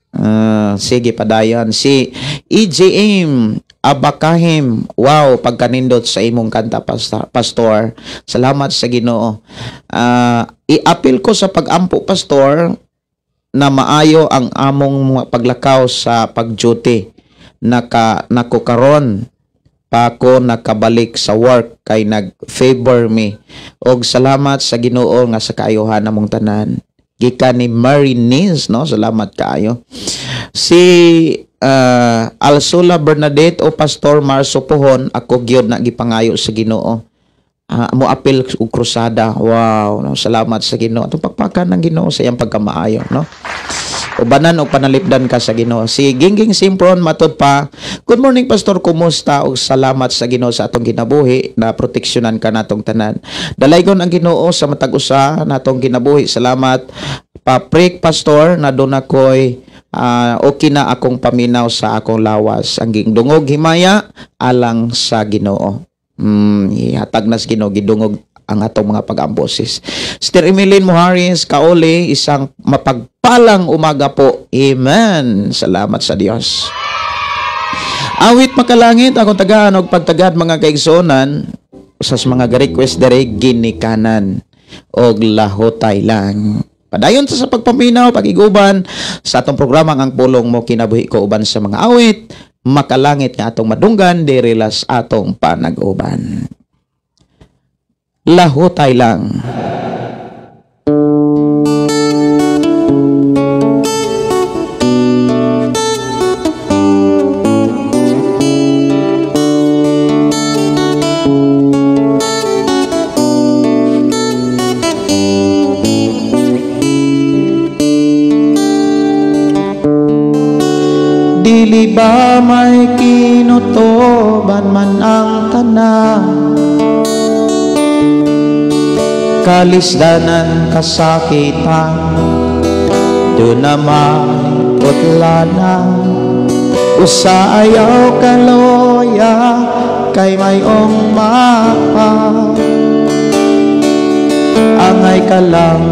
Sige padayon. Si EJM Abakahim, wow, pagkanindot sa imong kanta, pastor. Salamat sa Ginoo. I-appeal ko sa pag-ampo, pastor, na maayo ang among paglakaw sa pag-duty. Nako karon pa ko nakabalik sa work kay nag-favor me. Og salamat sa Ginoo nga sa kaayuhan namong tanan. Gikan ni Mary Nins, no? Salamat kaayo. Si Alsula Bernadette o Pastor Marso Pohon, ako gyud na gipangayo sa Ginoo. Mo apil og krusada. Wow, no? Salamat sa Ginoo. Atong pakpakan ng Ginoo sa iyang pagkamaayo, no? Ubanan o panalipdan ka sa Ginoo. Si Gingging Simpron matud pa, good morning Pastor, kumusta? Og salamat sa Ginoo sa atong kinabuhi na proteksyonan ka natong tanan. Dalaygon ang Ginoo sa matag usa natong kinabuhi. Salamat pa-pray Pastor na doon ako'y okay na akong paminaw sa akong lawas. Ang gingdungog himaya alang sa Ginoo. Ihatag na sa Ginoo gidungog ang atong mga pag-ambosis. Sister Emeline Moharis Kaoli, isang mapagpalang umaga po. Amen. Salamat sa Dios. Awit makalangit akong tagaan og pagtagad mga kaigsuonan sa mga request dere ginikanan og lahotay lang. Padayon sa pagpaminaw, pag-iguban sa atong programa ang Pulong Mo Kinabuhi Ko uban sa mga awit makalangit nga atong madunggan diri las atong panag-uban. Lahotay lang. ba may kinutuban man ang tanan, kalisdanan kasakitan, doon na may putlana. Usa ayaw kaloya kay mayong mapa, angay ka lang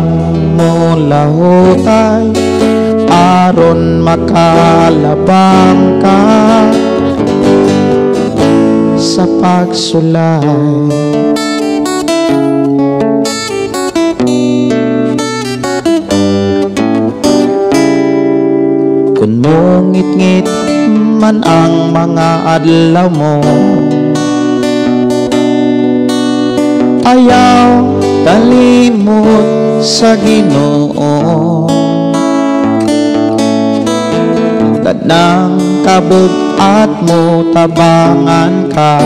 mo lahutay aron makalabang ka sa pagsulay. Kung mungit-ngit man ang mga adlaw mo, ayaw kalimot sa Ginoo. Tanang kabug-at mo tabangan ka,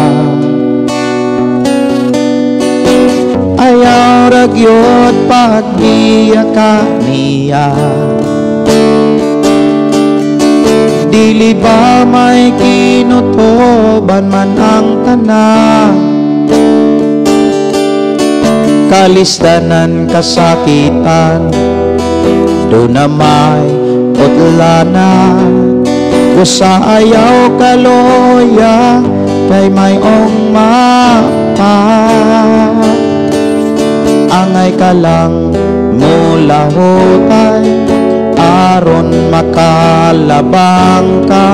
ayaw ragyod pagbiya ka niya. Dili ba may kinutuban man ang tanan, kalisdanan kasakitan, do na may putlana. Usa ayaw kaloya kay mayong mapa, angay ka lang mulahutay aron makalabang ka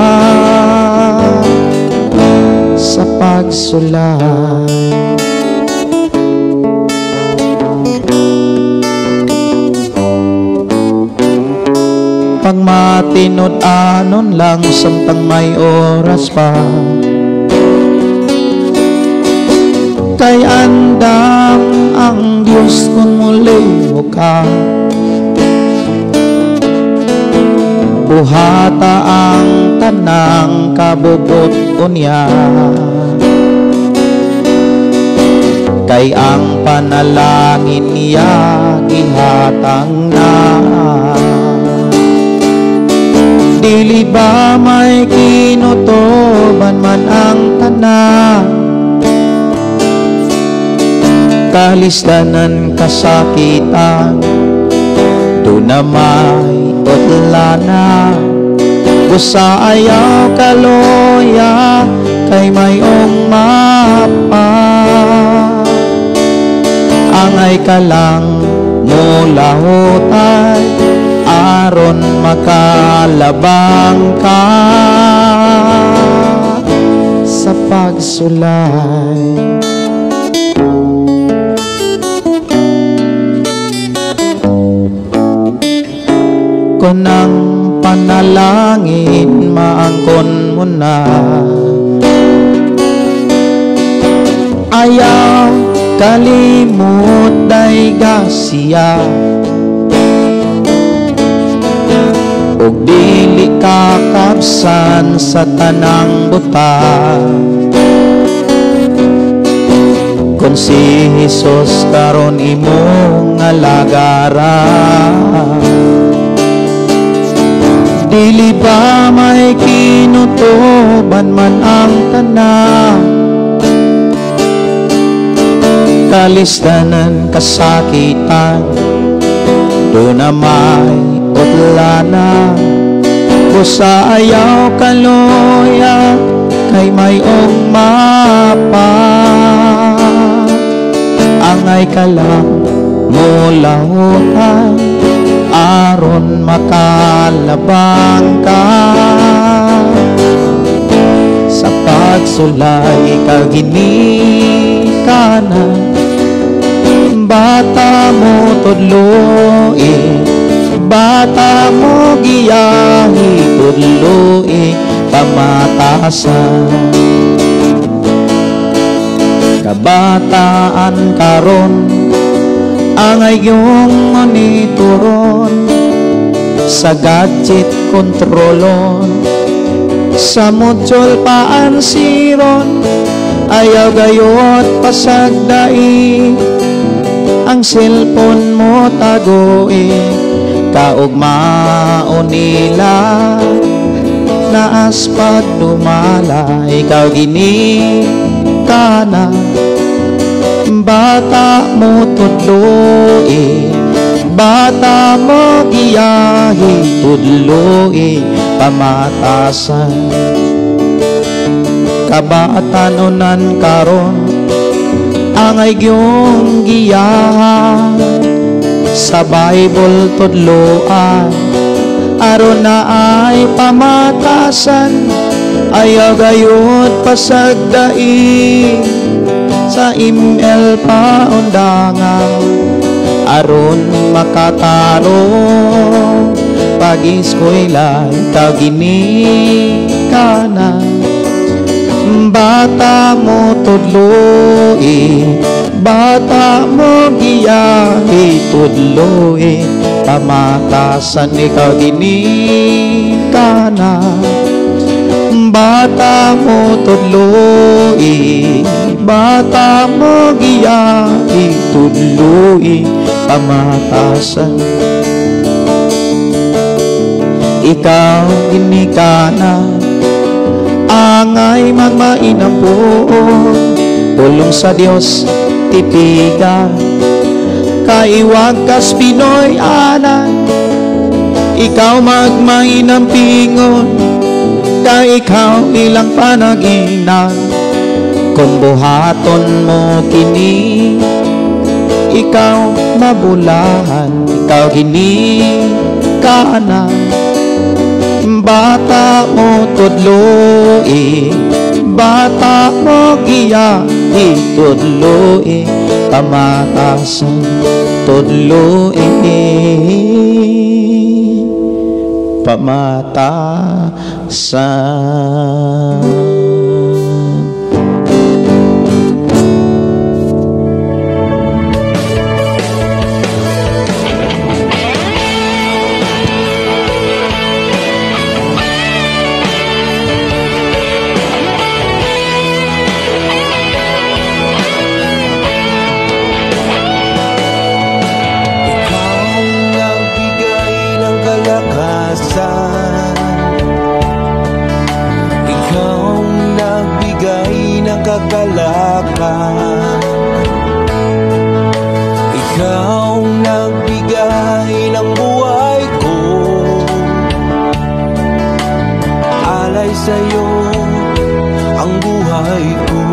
sa pagsulay. Pagmatinud-anon lang samtang may oras pa, kay andam ang Diyos kung muli mo ka. Buhata ang tanang kabubot unya, kay ang panalangin niya gihatang na. Dili ba may kinutuban man ang tanan, kalisdanan kasakitan, do na may utlana. Usa ayaw kaloya kay mayong mapa, angay ka lang mulahutay aron makalabang ka sa pagsulay. Kung ang panalangin maangkon mo na, ayaw kalimot dayga siya, ug dili kakabsan sa tanang buta. Kung si Hesus karon imong alagaran, dili ba may kinutuban man ang tanan, kalisdanan kasakitan, do na may utlana. Busa ayaw kaloya kay mayong mapa, angay ka lang mulahutan aron makalabang ka sa pagsulay kaginikanan. Bata mo tudloi, bata mo giyahi tudloi pamatasan. Kabataan karon ang iyong monitoron, sa gadget kontrolon, sa module paansiron, ayaw gayot pasagdai, ang cellphone mo tagoi, kaugmaon nila Naas pagdumala, ikaw ginikana. Bata mo tudloi, bata mo giyahi, tudloi pamatasan. Kabatanunan karon angay gyung giyahan, sa Bible tudloan aron na ay pamatasan. Ayaw gayud pasagdai sa ML paundangan, aron makatarong pag-eskwela, ikaw ginikana. Bata mo tudloi, bata mo giyahi, tudloi pamatasan, ikaw ginikana. Bata mo tudloi, bata mo giyahi, tudloi pamatasan. Ikaw ginikana, angay magmainapon, pulong sa Dios tipiga, kaiwag kas Pinoy anan. Ikaw magmainang pingon, kay ikaw ilang panaginang. Kung buhaton mo kini, ikaw mabulahan, ikaw ginikana. Bata mo tudloi, bata mo giyahi, tudloi pamatasan, tudloi pamatasan. Kagalakan, ikaw nagbigay ng buhay ko, alay sa'yo ang buhay ko.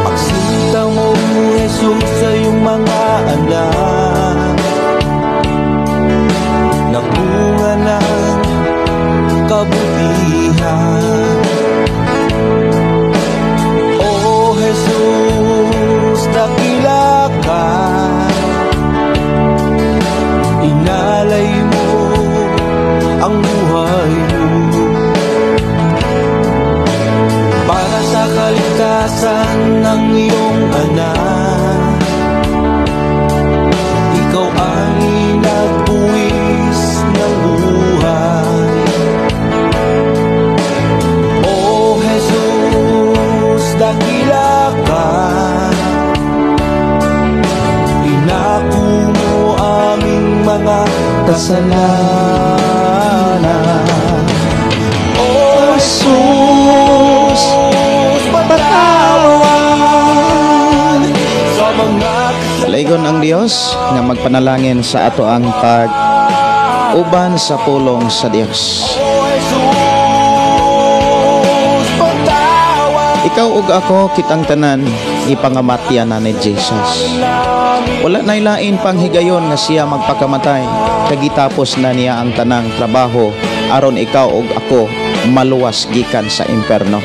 Pagsinta mo, Jesus, sa iyong mga anak, nagbunga ng kabutihan. Dakila ka, inalay mo ang buhay mo para sa kaligtasan ng iyong anak. Ikaw ay nagbuwis ng buhay. O Jesus, dakila ka, inako mo aming mga kasalanan. O Jesus, patawad sa mga Laygon ang Dios nga magpanalangin sa ato ang pag uban sa pulong sa Dios. Ikaw ug ako kitang tanan ipangamatyan na ni Jesus. Wala na ilain pang higayon nga siya magpakamatay, kagitapos na niya ang tanang trabaho aron ikaw ug ako maluwas gikan sa imperno.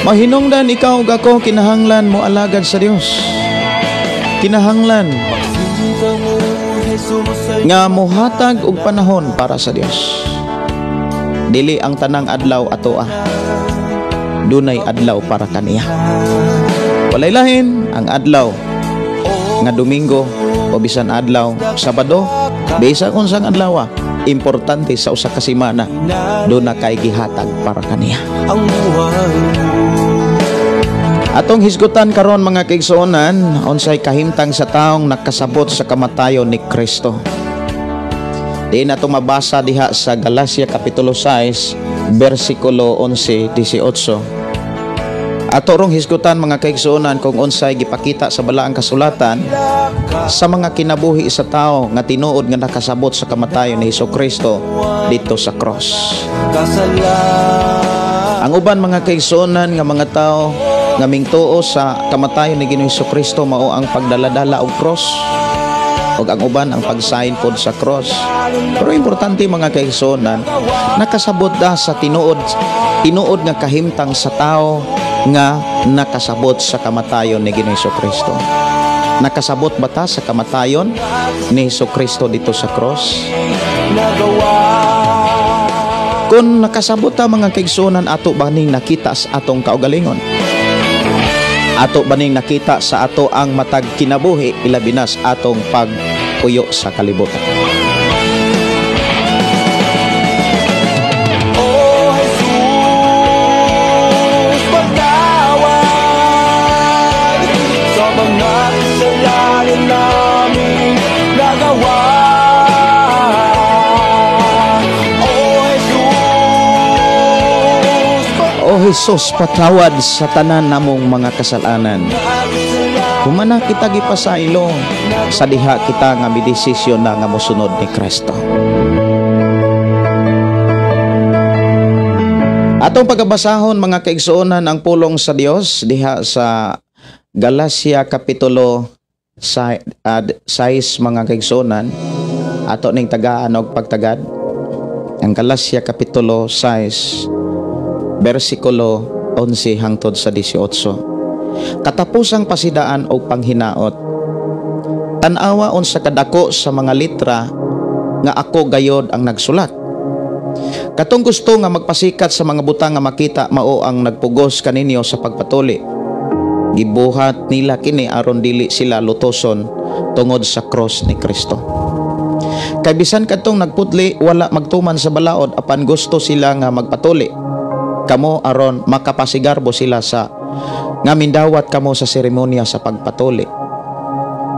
Mahinungdan ikaw ug ako kinahanglan mo alagad sa Dios. Kinahanglan nga mohatag og panahon para sa Dios. Dili ang tanang adlaw atoa, dunay adlaw para kaniya. Walay lahin ang adlaw nga Domingo o bisan adlaw Sabado, bisa kung sang adlaw, importante sa usa ka semana do na kay gihatag para kaniya. Atong hisgutan karon mga kaigsuonan, unsay kahimtang sa taong nakasabot sa kamatayon ni Kristo. Di na ito mabasa diha sa Galacia Kapitulo 6, versikulo 11, 18. Ato rong hisgutan, mga kaigsuonan, kung unsay gipakita sa balaang kasulatan sa mga kinabuhi sa tao nga tinuod nga nakasabot sa kamatayon ni Hesus Kristo dito sa cross. Ang uban, mga kaigsuonan, nga mga tao nga mingtuo sa kamatayon ni Ginoong Hesus Kristo mao ang pagdaladala og cross ug ang uban ang pagsign pod sa cross. Pero importante, mga kaigsuonan, nakasabot da sa tinuod tinuod nga kahimtang sa tao nga nakasabot sa kamatayon ni Ginoong Hesus Kristo. Nakasabot ba ta sa kamatayon ni Hesus Kristo dito sa cross? Kung nakasabot ta, mga kaigsuonan, ato ba ning nakita sa atong kaugalingon? Ato ba ning nakita sa ato ang matag kinabuhi, ilabi na sa atong pagpuyo sa kalibutan? O Jesus, patawad sa mga kasalanan naming nagawa. O Jesus, O Jesus, patawad sa tanan namong mga kasalanan. Humana kita gipasaylo sa diha kita nga midesisyon na nga mosunod ni Kristo. Atong pagabasahon, mga kaigsuonan, ang pulong sa Dios diha sa Galacia Kapitulo 6, mga kaigsuonan. Ato ning tagaan og pagtagad ang Galacia Kapitulo 6 bersikulo 11 hangtod sa 18. Katapusang pasidaan og panghinaot. Tan-awa unsa kadako sa mga litra nga ako gayod ang nagsulat. Katong gusto nga magpasikat sa mga butang nga makita mao ang nagpugos kaninyo sa pagpatuli. Gibuhat nila kini aron dili sila lutoson tungod sa cross ni Kristo. Kay bisan kadtong nagputli wala magtuman sa balaod, apan gusto sila nga magpatuli kamo aron makapasigarbo sila sa nga mindawat kamo sa seremonya sa pagpatuli.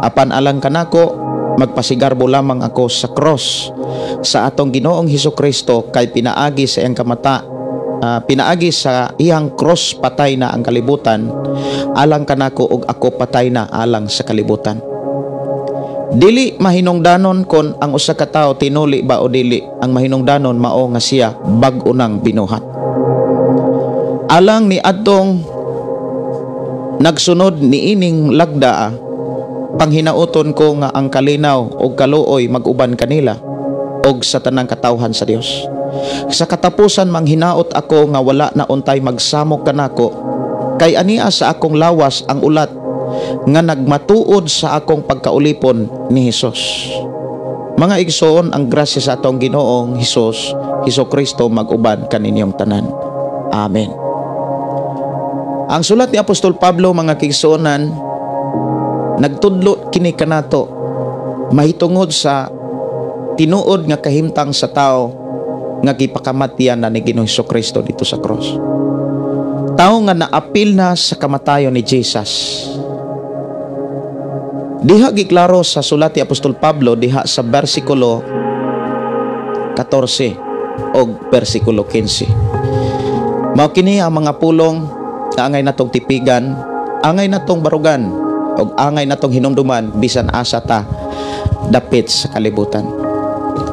Apan alang kanako, magpasigarbo lamang ako sa cross sa atong Ginoong Hesus Kristo, kay pinaagi sa iyang cross patay na ang kalibutan alang kanako ug ako patay na alang sa kalibutan. Dili mahinungdanon kon ang usa ka tawo tinuli ba o dili. Ang mahinungdanon mao nga siya bag-o nang binuhat. Alang ni adtong nagsunod niining lagdaa, panghinauton ko nga ang kalinaw og kaluoy mag-uban kanila og sa tanang katawhan sa Dios. Sa katapusan, manghinaot ako nga wala na untay magsamok kanako, kay ania sa akong lawas ang ulat nga nagmatuod sa akong pagkaulipon ni Hesus. Mga igsoon, ang grasya sa atong Ginoong Hesus Kristo mag-uban kaninyong tanan. Amen. Ang sulat ni Apostol Pablo, mga kaigsuonan, nagtudlo kini kanato mahitungod sa tinuod nga kahimtang sa tao nga gipakamatyan na ni Ginoong Kristo dito sa cross. Tao nga naapil na sa kamatayon ni Jesus. Diha giklaro sa sulat ni Apostol Pablo diha sa bersikulo 14 og bersikulo 15. Mao kini ang mga pulong nga angay natong tipigan, angay natong barugan, og angay natong hinumduman bisan asa ta dapit sa kalibutan.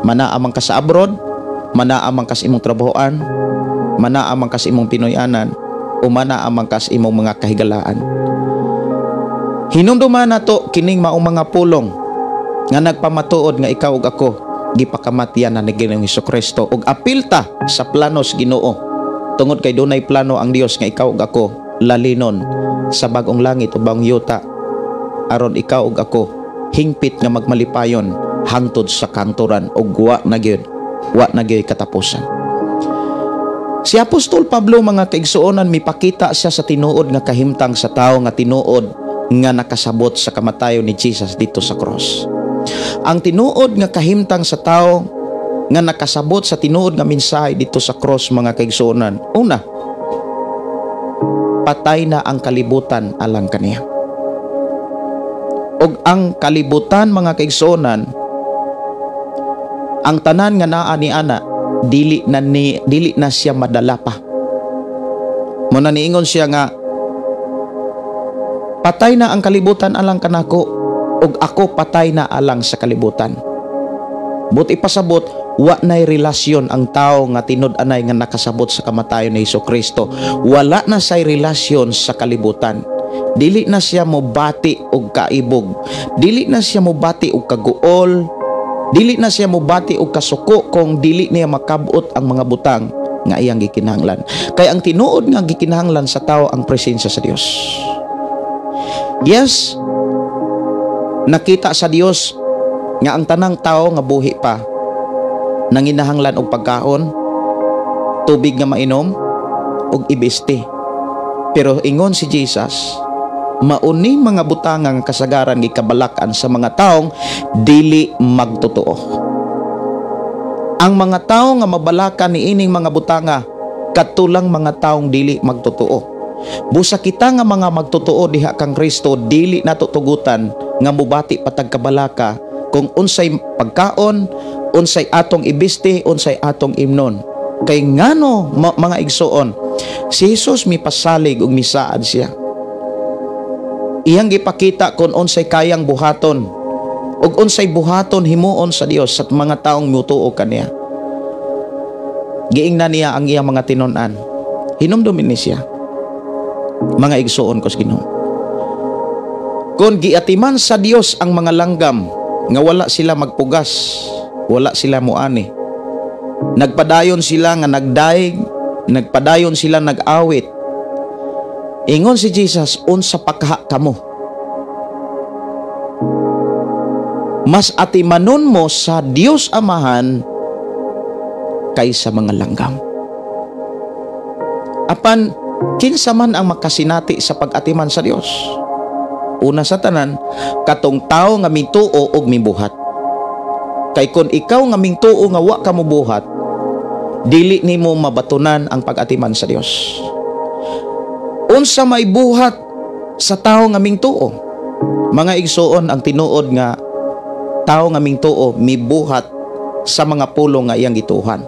Mana amang ka sa abroad, mana amang ka sa imong trabahoan, mana amang ka sa imong Pinoyanan, o mana amang ka sa imong mga kahigalaan. Hinumduman nato kining maong mga pulong nga nagpamatuod nga ikaw ug ako gipakamatyan na ni Ginoong Hesukristo ug apil ta sa planos Ginoo, tungod kay dunay plano ang Dios nga ikaw ug ako lalinon sa bag-ong langit ug bagong yuta, aron ikaw ug ako hingpit nga magmalipayon hangtod sa kanturan ug wa na gyud katapusan. Si Apostol Pablo, mga kaigsuonan, mipakita siya sa tinuod nga kahimtang sa tao nga tinuod nga nakasabot sa kamatayon ni Jesus dito sa cross. Ang tinuod nga kahimtang sa tao nga nakasabot sa tinuod nga mensahe dito sa cross, mga kaigsuonan. Una, patay na ang kalibutan alang kaniya. Og ang kalibutan, mga kaigsuonan, Ang tanan nga naa ni ana, dili na siya madala pa. Mo na niingon siya nga patay na ang kalibutan alang kanako ug ako patay na alang sa kalibutan. But ipasabot, wa na'y relasyon ang tao nga tinud-anay nga nakasabot sa kamatayon ni Hesus Kristo. Wala na say relasyon sa kalibutan. Dili na siya mobati og kaibog. Dili na siya mobati og kaguol. Dili na siya mobati og kasuko kung dili niya makabot ang mga butang nga iyang gikinahanglan. Kay ang tinuod nga gikinahanglan sa tao ang presensya sa Dios. Yes, nakita sa Dios nga ang tanang tao nga buhi pa nanginahanglan og pagkaon, tubig nga mainom, ug ibisti. Pero ingon si Jesus, mauni mga butang nga kasagaran gikabalakan sa mga taong dili magtotoo. Ang mga tao nga mabalakan ni ining mga butanga katulang mga taong dili magtotoo. Busa kita nga mga magtotoo diha kang Kristo, dili nato tugutan nga mubati patag kabalaka kung unsay pagkaon, unsay atong ibisti, unsay atong imnon. Kay ngano, mga igsoon, si Jesus mipasalig ug misaad siya. Iyang gipakita kung unsay kayang buhaton ug unsay buhaton himuon sa Dios sa mga taong mutuo kaniya. Giingnan niya ang iyang mga tinun-an. Hinumdumin ni siya, mga igsoon ko sa Ginoo. Kung giatiman sa Dios ang mga langgam nga wala sila magpugas, wala sila muani, nagpadayon sila nga nagdaig, nagpadayon sila nag-awit. Ingon si Jesus, unsa pakaha kamo? Mas atimanon mo sa Dios Amahan kaysa mga langgam. Apan kinsa man ang makasinati sa pag-atiman sa Dios? Una sa tanan, katong tao nga mituo og mibuhat. Kay kon ikaw nga mituo nga wa ka mobuhat, dili nimo mabatunan ang pag-atiman sa Dios. Unsa may buhat sa tao nga mingtuo? Mga igsoon, ang tinuod nga tao nga mingtuo mibuhat sa mga pulong nga iyang gituhan.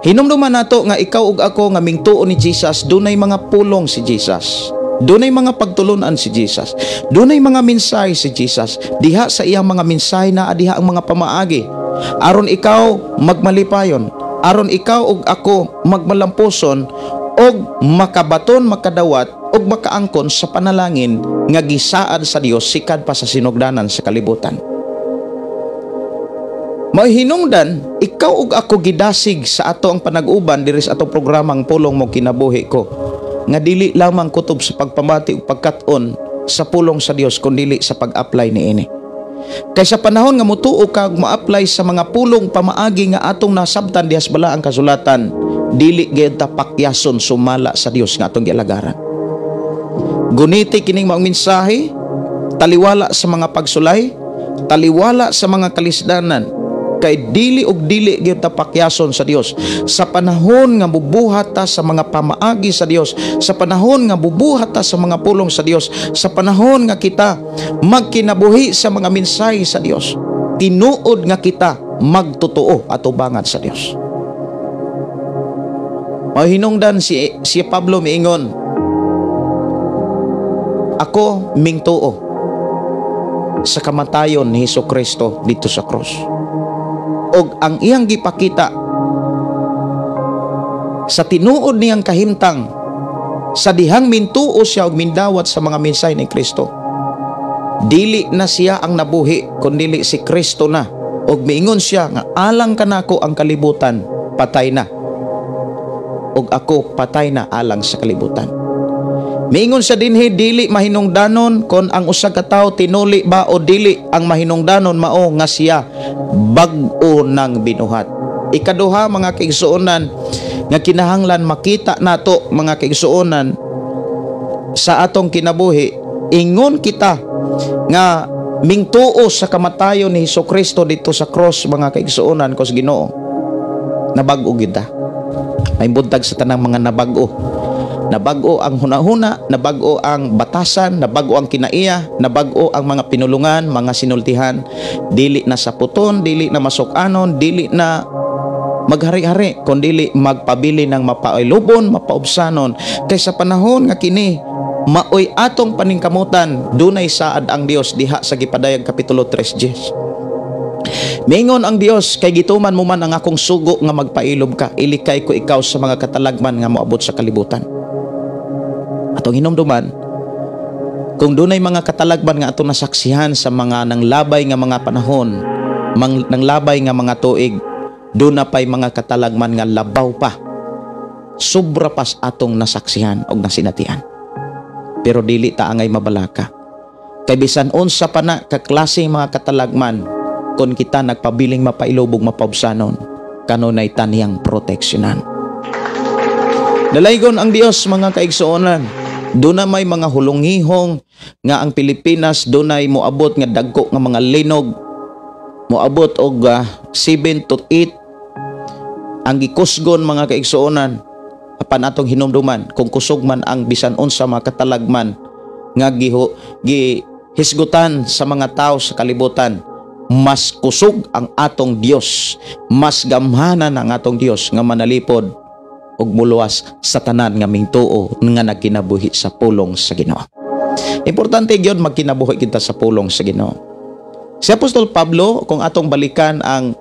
Hinumduman nato nga ikaw ug ako nga mingtuo ni Jesus, dunay mga pulong si Jesus. Dunay mga pagtulunan si Jesus. Dunay mga mensahe si Jesus. Diha sa iyang mga mensahe naa diha ang mga pamaagi. Aron ikaw magmalipayon, aron ikaw ug ako magmalampuson og makabaton, makadawat ug makaangkon sa panalangin nga gisaad sa Dios sikad pa sa sinugdanan sa kalibutan. Mahinungdan, ikaw ug ako gidasig sa ato ang panag-uban diri sa atong programang Pulong Mo Kinabuhi Ko, nga dili lamang kutob sa pagpamati ug pagkat-on sa pulong sa Dios kundili sa pag-apply niini. Kay sa panahon nga mutuo ka ug ma-apply sa mga pulong pamaagi nga atong nasabtan diha sa balaang kasulatan, dili gyud ta pakyason sumala sa Dios nga atong gialagaran. Guniti kining maong mensahe, taliwala sa mga pagsulay, taliwala sa mga kalisdanan, kay dili og dili gyud ta pakyason sa Dios. Sa panahon nga bubuhat ta sa mga pamaagi sa Dios, sa panahon nga bubuhat ta sa mga pulong sa Dios, sa panahon nga kita magkinabuhi sa mga mensahe sa Dios, tinuod nga kita magtotoo atubangan sa Dios. Mahinungdan si Pablo miingon, ako mingtuo sa kamatayon ni Hesus Kristo dito sa cross. Og ang iyang gipakita sa tinuod niyang kahimtang sa dihang mintuo siya og mindawat sa mga mensahe ni Kristo, dili na siya ang nabuhi kundili si Kristo na. Og miingon siya nga alang kanako ang kalibutan patay na, og ako patay na alang sa kalibutan. Miingon siya dinhi, dili mahinungdanon kon ang usa ka tawo tinuli ba o dili. Ang mahinungdanon mao nga siya bag-o nang binuhat. Ikaduha, mga kaigsuonan, nga kinahanglan makita nato, mga kaigsuonan, sa atong kinabuhi, ingon kita nga mingtuo sa kamatayon ni Hesus Kristo dito sa cross, mga kaigsuonan ko sa Ginoo, nabag-o kita. May buntag sa tanang mga nabag-o. Nabag-o ang hunahuna, nabag-o ang batasan, nabag-o ang kinaiya, nabag-o ang mga pinulungan, mga sinultihan. Dili na sa puton, dili na masukanon, dili na maghari-hari, kundili magpabili ng mapailubon, mapaubsanon. Kay sa panahon nga kini maoy atong paningkamutan, dunay saad ang Dios diha sa gipadayag kapitulo 3 Jes. Mingon ang Dios, kay gituman mo man ang akong sugo nga magpailob ka, ilikay ko ikaw sa mga katalagman nga moabot sa kalibutan. Atong hinumduman, kung dunay mga katalagman nga atong nasaksihan sa mga nanglabay nga mga panahon, nanglabay nga mga tuig, doon na pa'y mga katalagman nga labaw pa, sobra pas atong nasaksihan og nasinatian. Pero dili ta angay mabalaka. Kay bisan unsa pa na kaklase mga katalagman, kung kita nagpabiling mapailubog, mapaubsanon, kanunay taniyang proteksyonan. Dalaygon ang Dios, mga kaigsuonan. Doon na may mga hulungihong nga ang Pilipinas dunay moabot nga dagko nga mga linog, moabot og 7 to 8 ang gikusgon, mga kaigsuonan. Apan atong hinumduman, kung kusog man ang bisan unsa mga katalagman nga gihisgutan sa mga tao sa kalibutan, mas kusog ang atong Dios, mas gamhanan ang atong Dios nga manalipod ug muluwas sa tanan nga mingtuo nga nagkinabuhi sa pulong sa Ginoo. Importante gyud magkinabuhi kita sa pulong sa Ginoo. Si Apostol Pablo, kung atong balikan ang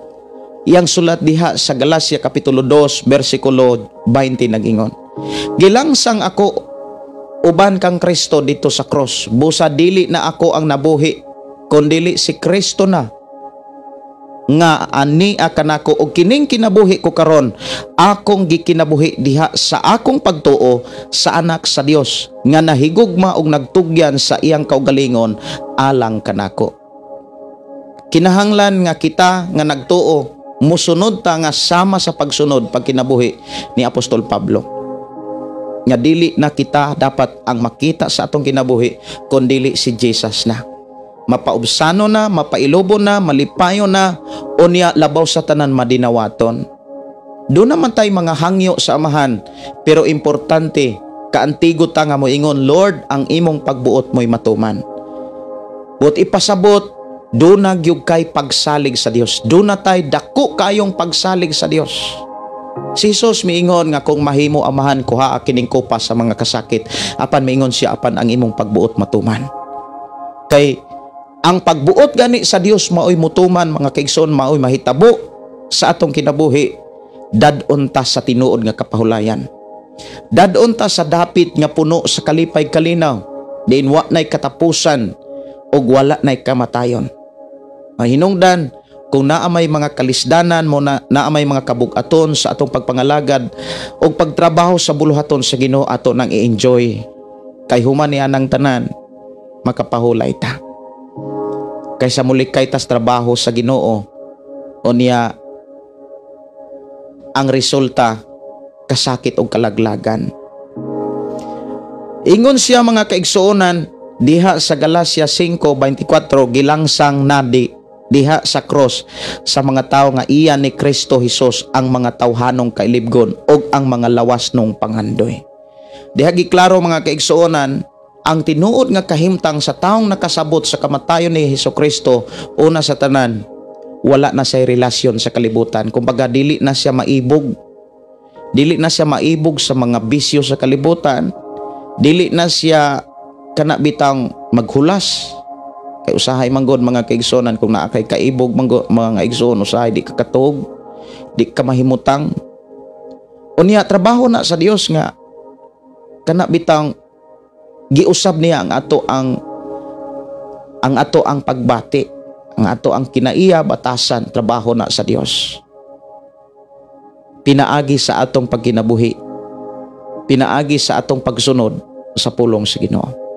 iyang sulat diha sa Galacia kapitulo 2 bersikulo 20, nag-ingon, "Gilangsang ako uban kang Kristo dito sa cross. Busa dili na ako ang nabuhi, kundili si Kristo na nga ania kanako, og kining kinabuhi ko karon akong gikinabuhi diha sa akong pagtuo sa Anak sa Dios nga nahigugma og nagtugyan sa iyang kaugalingon alang kanako." Kinahanglan nga kita nga nagtuo musunod ta nga sama sa pagsunod pagkinabuhi ni Apostol Pablo, nga dili na kita dapat ang makita sa atong kinabuhi kundili si Jesus na. Mapaubsano na, mapailobo na, malipayo na, unya labaw sa tanan madinawaton. Doon naman tayo mga hangyo sa Amahan, pero importante, kaantigo ta nga moingon, "Lord, ang imong pagbuot mo'y matuman." Buot ipasabot, doon na gyud kay pagsalig sa Dios. Doon na tay dako kayong pagsalig sa Dios. Si Jesus miingon nga kung mahimo, Amahan, kuha kining kopa sa mga kasakit. Apan miingon siya, apan ang imong pagbuot matuman. Kay ang pagbuot gani sa Dios maoy mutuman, mga kaigsoon, maoy mahitabo sa atong kinabuhi, dad-on ta sa tinuod nga kapahulayan. Dad-on ta sa dapit nga puno sa kalipay kalinaw, diin wa nay katapusan ug wala nay kamatayon. Mahinungdan kung naa may mga kalisdanan mo na, naa may mga kabug-aton sa atong pagpangalagad ug pagtrabaho sa buluhaton sa Ginoo, ato nang i-enjoy. Kay human niya ng tanan, makapahulay ta. Kaysa mulikay tas trabaho sa Ginoo, unya ang resulta kasakit og kalaglagan. Ingon siya, mga kaigsuonan, diha sa Galacia 5:24, gilangsang nadi diha sa cross sa mga tao nga iya ni Kristo Hesus ang mga tawhanong kailibgon ug ang mga lawas nung pangandoy. Diha giklaro, mga kaigsuonan, ang tinuod nga kahimtang sa taong nakasabot sa kamatayon ni Hesus Kristo. Una sa tanan, wala na siya relasyon sa kalibutan. Kumbaga dili na siya maibog. Dili na siya maibog sa mga bisyo sa kalibutan. Dili na siya kana bitang maghulas. Kay usahay manggod, mga kaigsonan, kung naa kay kaibog manggod, mga igsoon, usahay di ka katog, di ka mahimutang. Unya trabaho na sa Dios nga kana bitang giusab niya ang ato ang pagbati, ang ato ang kinaiya, batasan, trabaho na sa Dios. Pinaagi sa atong pagkinabuhi, pinaagi sa atong pagsunod sa pulong sa Ginoo.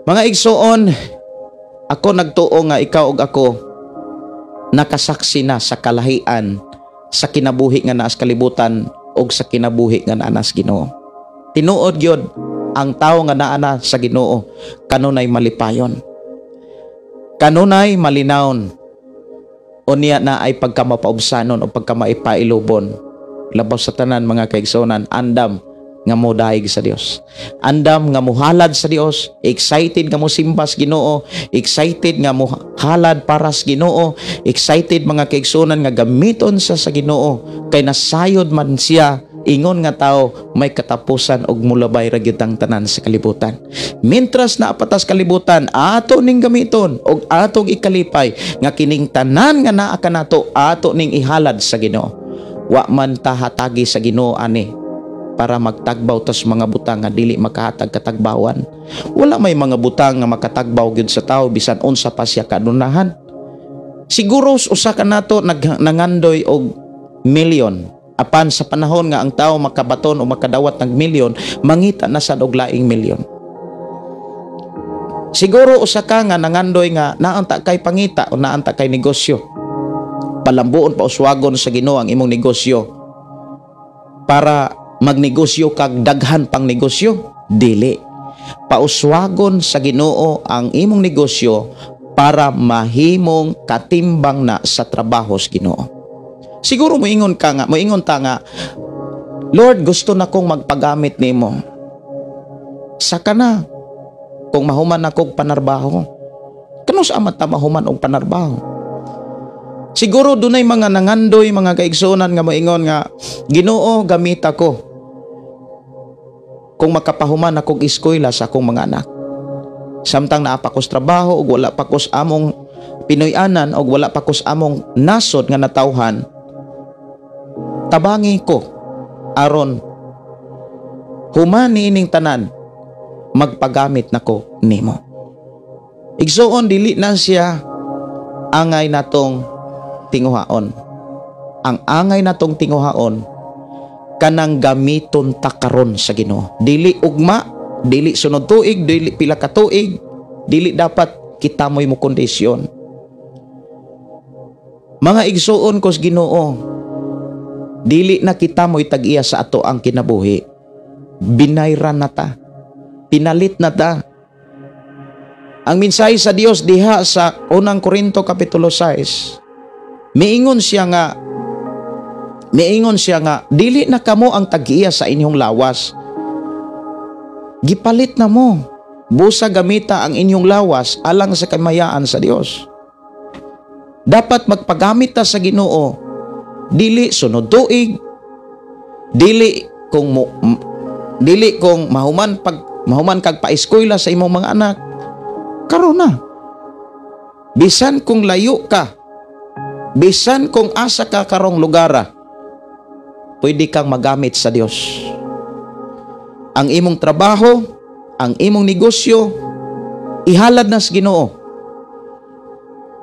Mga igsoon, ako nagtuo nga ikaw ug ako nakasaksi na sa kalahian sa kinabuhi nga naas kalibutan ug sa kinabuhi nga naa sa Ginoo. Tinuod gyud ang tawo nga naa na sa Ginoo kanunay malipayon. Kanunay malinawon. Unya na ay pagkamapaubsanon o pagkamapailubon. Labaw sa tanan, mga kaigsonan, andam nga modaig sa Dios. Andam nga mohalad sa Dios, excited nga mosimba sa Ginoo, excited nga mohalad para sa Ginoo, excited, mga kaigsuonan, nga gamiton sa Ginoo kay nasayod man siya ingon nga tao, may katapusan og mulabay ra gyud ang tanan sa kalibutan. Mintras naa pa ta sa kalibutan, ato ning gamiton og atong ikalipay nga kining tanan nga naa kanato, ato ning ihalad sa Ginoo. Wa man ta hatagi sa Ginoo ani para magtagbaw tas mga butang nga dili makahatag katagbawan. Wala may mga butang nga makatagbaw gyud sa tao bisan unsa pa siya kadunahan. Siguro usa ka nato nangandoy og milyon. Apan sa panahon nga ang tao makabaton o makadawat ng milyon, mangita na sad og laing milyon. Siguro usa ka nga nangandoy nga naanta kay pangita o naanta kay negosyo. Palambuon, pauswagon sa Ginoo ang imong negosyo para magnegosyo kag daghan pang negosyo. Dili. Pauswagon sa Ginoo ang imong negosyo para mahimong katimbang na sa trabaho sa Ginoo. Siguro moingon ka nga, moingon ta nga, "Lord, gusto na kong magpagamit nimo. Saka na kung mahuman ako og panarbaho." Kanus-a man ta mahuman og panarbaho? Siguro dunay mga nangandoy, mga kaigsuonan, nga moingon nga, "Ginoo, gamita ko kung makapahuman akong eskwela sa akong mga anak. Samtang naa pa ko sa trabaho ug wala pa ko sa among Pinoy-anan og wala pa ko sa among nasod nga natawhan, tabangi ko aron human niining tanan, magpagamit nako nimo." Igsuon, dili na siya angay natong tinguhaon. Ang angay natong tinguhaon, kanang gamiton ta karon sa Ginoo. Dili ugma, dili sunod tuig, dili pila ka tuig, dili dapat kita mo'y mo kondisyon. Mga igsuon ko sa Ginoo, dili na kita mo'y tag-iya sa ato ang kinabuhi. Binayran na ta. Pinalit na ta. Ang mensahe sa Dios diha sa Unang Korinto kapitulo 6, miingon siya nga dili na kamo ang tag-iya sa inyong lawas. Gipalit na mo. Busa gamita ang inyong lawas alang sa kamayaan sa Dios. Dapat magpagamit ta sa Ginoo, dili sunod tuig, dili kung mahuman kag paeskwela sa imong mga anak. Karon na. Bisan kung layo ka, bisan kung asa ka karong lugara, pwede kang magamit sa Dios. Ang imong trabaho, ang imong negosyo, ihalad na sa Ginoo.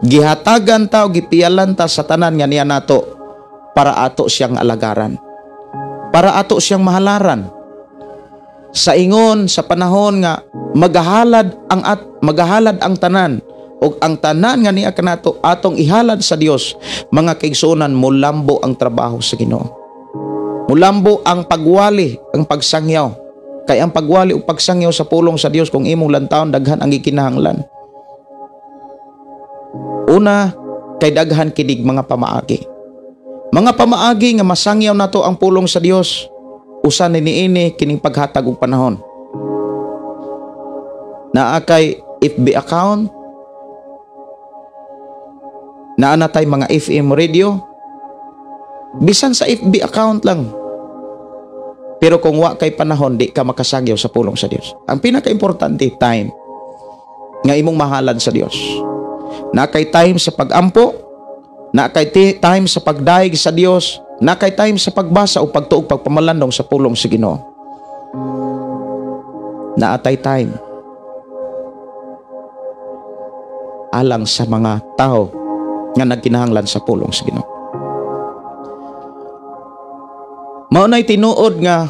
Gihatagan ta o gipiyalan ta sa tanan nga niya nato para ato siyang alagaran. Para ato siyang mahalaran. Sa ingon sa panahon nga magahalad ang tanan ug ang tanan nga niya kanato atong ihalad sa Dios, mga kaigsuonan, mulambo ang trabaho sa Ginoo. Mulambo ang pagwali, ang pagsangyaw. Kay ang pagwali ug pagsangyaw sa pulong sa Dios, kung imong lantawon, daghan ang gikinahanglan. Una, kay daghan kinig mga pamaagi. Mga pamaagi nga masangyaw nato ang pulong sa Dios, usa ni niini kining paghatag og panahon. Naa kay FB account, naa na tay mga FM radio, bisan sa FB account lang. Pero kung wa kay panahon, di ka makasangyaw sa pulong sa Dios. Ang pinaka-importante, time nga imong mahalad sa Dios. Naa kay time sa pag-ampo, naa kay time sa pagdayeg sa Dios, naa kay time sa pagbasa o pagtuog, pagpamalandong sa pulong sa Ginoo. Naa tay time alang sa mga tao nga nagkinahanglan sa pulong sa Ginoo. Mao nay tinuod nga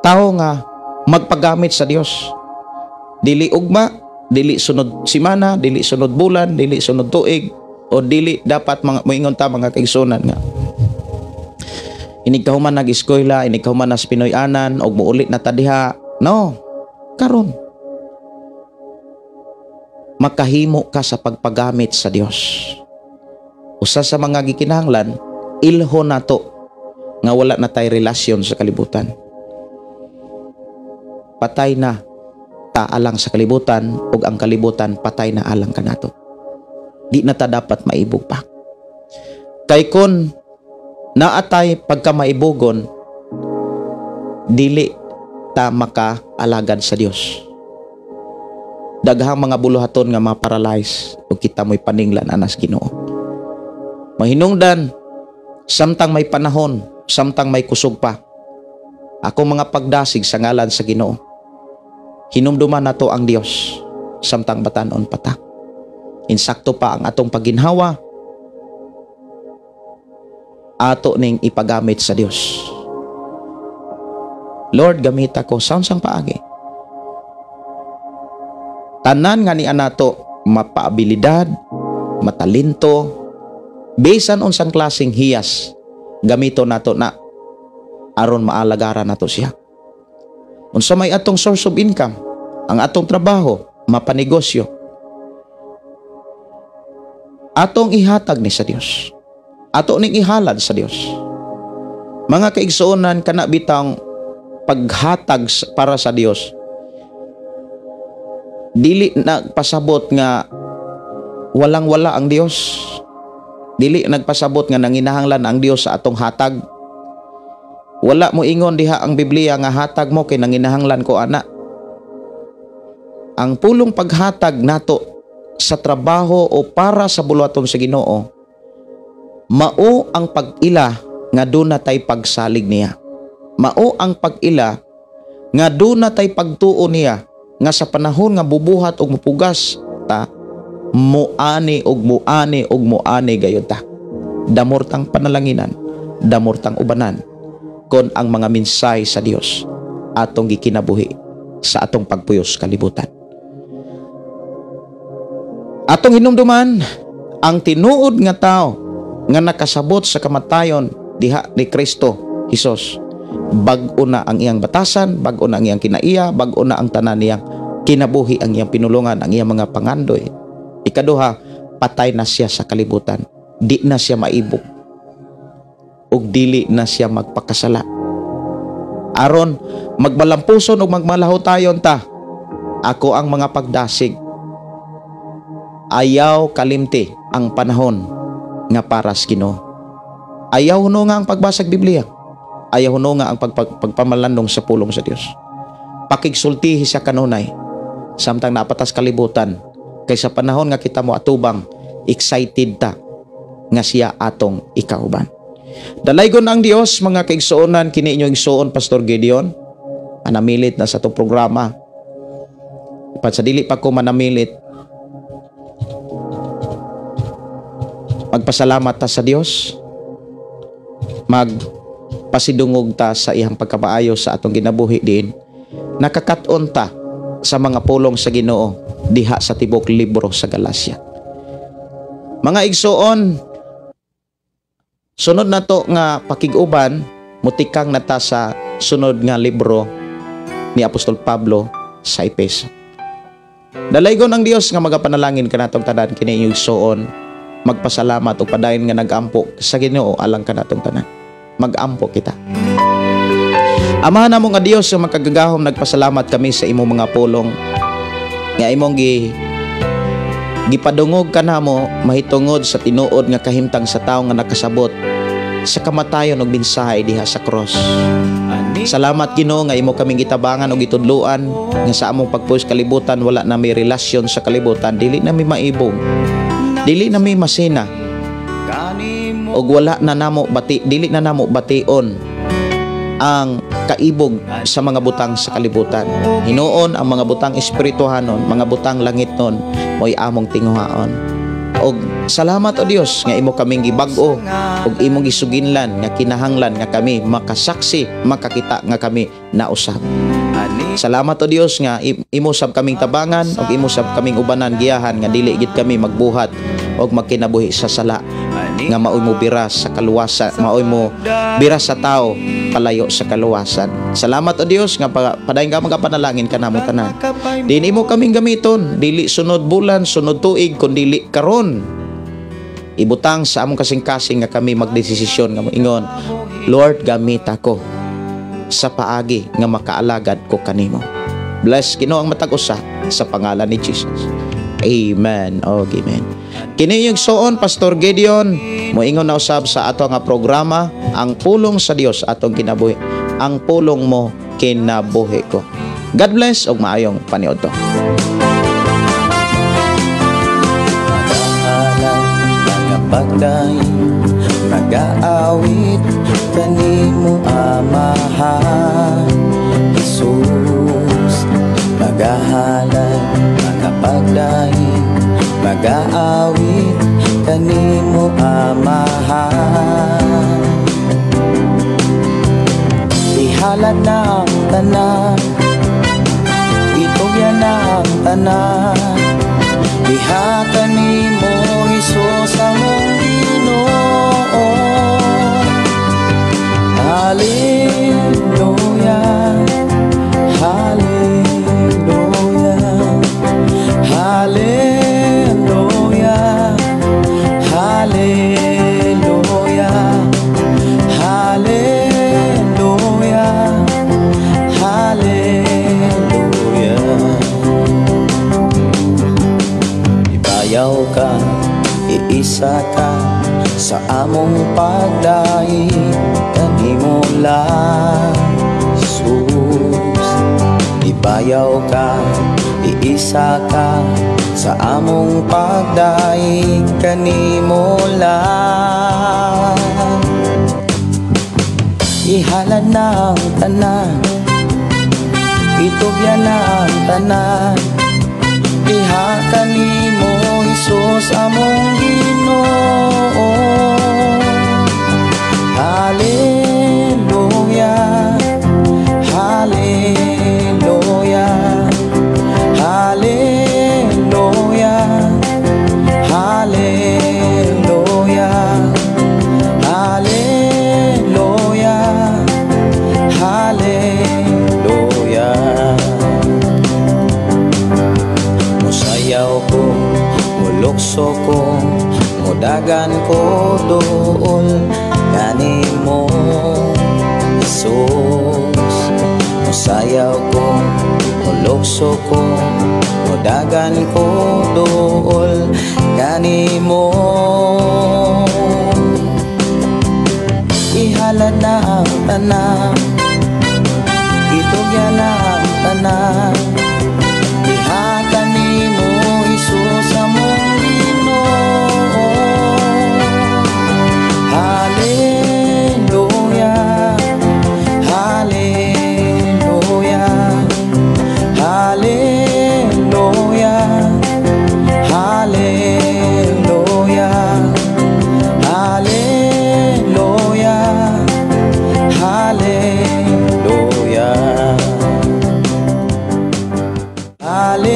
tao nga magpagamit sa Dios. Dili ugma, dili sunod simana, dili sunod bulan, dili sunod tuig, o dili dapat mga moingon ta, mga kaigsuonan, nga inig kahuman nag-eskwela, inig kahuman nas Pinoy-anan og muuli na ta diha. No, karon makahimo ka sa pagpagamit sa Dios. Usa sa mga gikinahanglan, ilho nato nga wala na tay relasyon sa kalibutan. Patay na ta alang sa kalibutan ug ang kalibutan patay na alang kanato. Di na ta dapat maibog pa. Kay kon naatay pagka maibugon, dili ta makaalagad sa Dios. Daghang mga buluhaton nga ma-paralyze ug kita mo'y paninglan anas Ginoo. Mahinungdan samtang may panahon, samtang may kusog pa. Ako mga pagdasig sa ngalan sa Ginoo. Hinumduman nato ang Dios samtang batanon pa ta. Insakto pa ang atong pagginhawa, ato ning ipagamit sa Dios. Lord, gamit ako sa unsang paagi. Tanan nga ni anato mapaabilidad, matalento, bisan unsang klaseng hiyas, gamito nato na aron maalagaran nato siya. Unsa may atong source of income, ang atong trabaho, mapanegosyo, atong ihatag ni sa Dios. Ato ning ihalad sa Dios. Mga kaigsuonan, kana bitang paghatag para sa Dios, dili nagpasabot nga walang-wala ang Dios. Dili nagpasabot nga nanginahanglan ang Dios sa atong hatag. Wala mo ingon diha ang Biblia nga hatag mo kay nanginahanglan ko ana. Ang pulong paghatag nato sa trabaho o para sa buluhaton sa Ginoo, mao ang pag-ila nga doon na tay pagsalig niya. Mao ang pag-ila nga doon na tay pagtuo niya nga sa panahon nga bubuhat og mupugas ta, muani og muani og muani gayud ta. Damor tang panalanginan, damor tang ubanan kon ang mga minsay sa Dios atong gikinabuhi sa atong pagpuyos kalibutan. Atong hinumduman ang tinuod nga tao nga nakasabot sa kamatayon diha ni Kristo Hesus. Bag-o na ang iyang batasan, bag-o na ang iyang kinaiya, bag-o na ang tanan niyang kinabuhi, ang iyang pinulungan, ang iyang mga pangandoy. Ikaduha, patay na siya sa kalibutan. Di na siya maibog. Ug dili na siya magpakasala. Aron magmalampuson ug magmalahutayon ta, ako ang mga pagdasig. Ayaw kalimti ang panahon nga para sa Ginoo. Ayaw huno nga ang pagbasag Biblia. Ayaw huno nga ang pagpamalandong sa pulong sa Dios. Pakigsultihi sa kanunay samtang napatas kalibutan, kay sa panahon nga kita mo atubang, excited ta nga siya atong ikauban. Dalaygon ang Dios, mga kaigsuonan, kini inyong igsuon Pastor Gideon. Manamilit na sa itong programa. Pat sa dili pa ko manamilit, magpasalamat ta sa Dios, magpasidungog ta sa iyang pagkamaayo sa atong ginabuhi din. Nakakat-on ta sa mga pulong sa Ginoo diha sa tibok libro sa Galacia. Mga igsuon, sunod na to nga pakig-uban, mutikang na ta sa sunod nga libro ni Apostol Pablo sa Epeso. Dalaygon ang Dios nga magapanalangin kanatong tanan, kini inyong igsuon, magpasalamat ug padayon nga nagampo sa Ginoo alang kanatong tanan. Magampo kita. Ama namo nga Dios nga makagagahom, nagpasalamat kami sa imong mga pulong nga imong gipadungog kanamo mahitungod sa tinuod nga kahimtang sa tawo nga nakasabot sa kamatayon ug mensahe diha sa cross. Salamat Ginoo nga imo kaming gitabangan ug gitudloan nga sa among pagpuyo sa kalibutan wala na may relasyon sa kalibutan, dili na mi maibog, dili na mi masina, ug wala na namo bati, dili na namo bation ang kaibog sa mga butang sa kalibutan. Hinuon ang mga butang espirituhanon, mga butang langitnon, mo'y among tinguhaon. Og salamat o Dios nga imo kaming gibag-o og imong gisuginlan nga kinahanglan nga kami makasaksi, makakita nga kami nausab. Salamat o Dios nga imo sab kaming tabangan og imo sab kaming ubanan giyahan nga dili gid kami magbuhat og magkinabuhi sa sala nga maoy mo bira sa kaluwasan, maoy mo bira sa tao palayo sa kaluwasan. Salamat o Dios nga padayon ka magapanalangin kanamo tanan. Dili mo kaming gamiton, dili sunod bulan, sunod tuig, kundi karon. Ibutang sa among kasing-kasing nga kami magdesisyon nga moingon, Lord, gamit ako sa paagi nga makaalagad ko kanimo. Bless Ginoo ang matag usa sa pangalan ni Jesus. Amen. Oh, amen. Kini inyong igsoon, Pastor Gideon, moingon na usab sa ato nga programa, Ang Pulong sa Dios Atong Kinabuhi. Ang pulong mo, kinabuhi ko. God bless ug maayong paniudto. Pagdaing, nagaawit kanimo, Amahan Jesus. Magahalad, magapagdaing, magaawit kanimo, Amahan. Ihalad na ang tanan, itugyan na ang tanan, diha kanimo, Hesus, among Ginoo. Hallelujah, Hallelujah, Hallelujah, Hallelujah, Hallelujah, Hallelujah. Ibayaw ka, iisa ka sa among pagdaig kanimo lang, Jesus. Ibayaw ka, iisa ka sa among pagdaig kanimo lang. Ihalad na ang tanan, itugyan na ang tanan, diha kanimo, Hesus, among Ginoo. Hallelujah, Hallelujah, Hallelujah, Hallelujah, Hallelujah, Hallelujah. Musayaw ko, mulukso ko, mudagan ko dool kanimo, Jesus. Musayaw ko, mulukso ko, mudagan ko dool kanimo. Ihalad na ang tanan, itugyan na ang tanan, diha kanimo, Hesus, among Ginoo. Hallelujah, Hallelujah, Hallelujah, Hallelujah, Hallelujah, Hallelujah.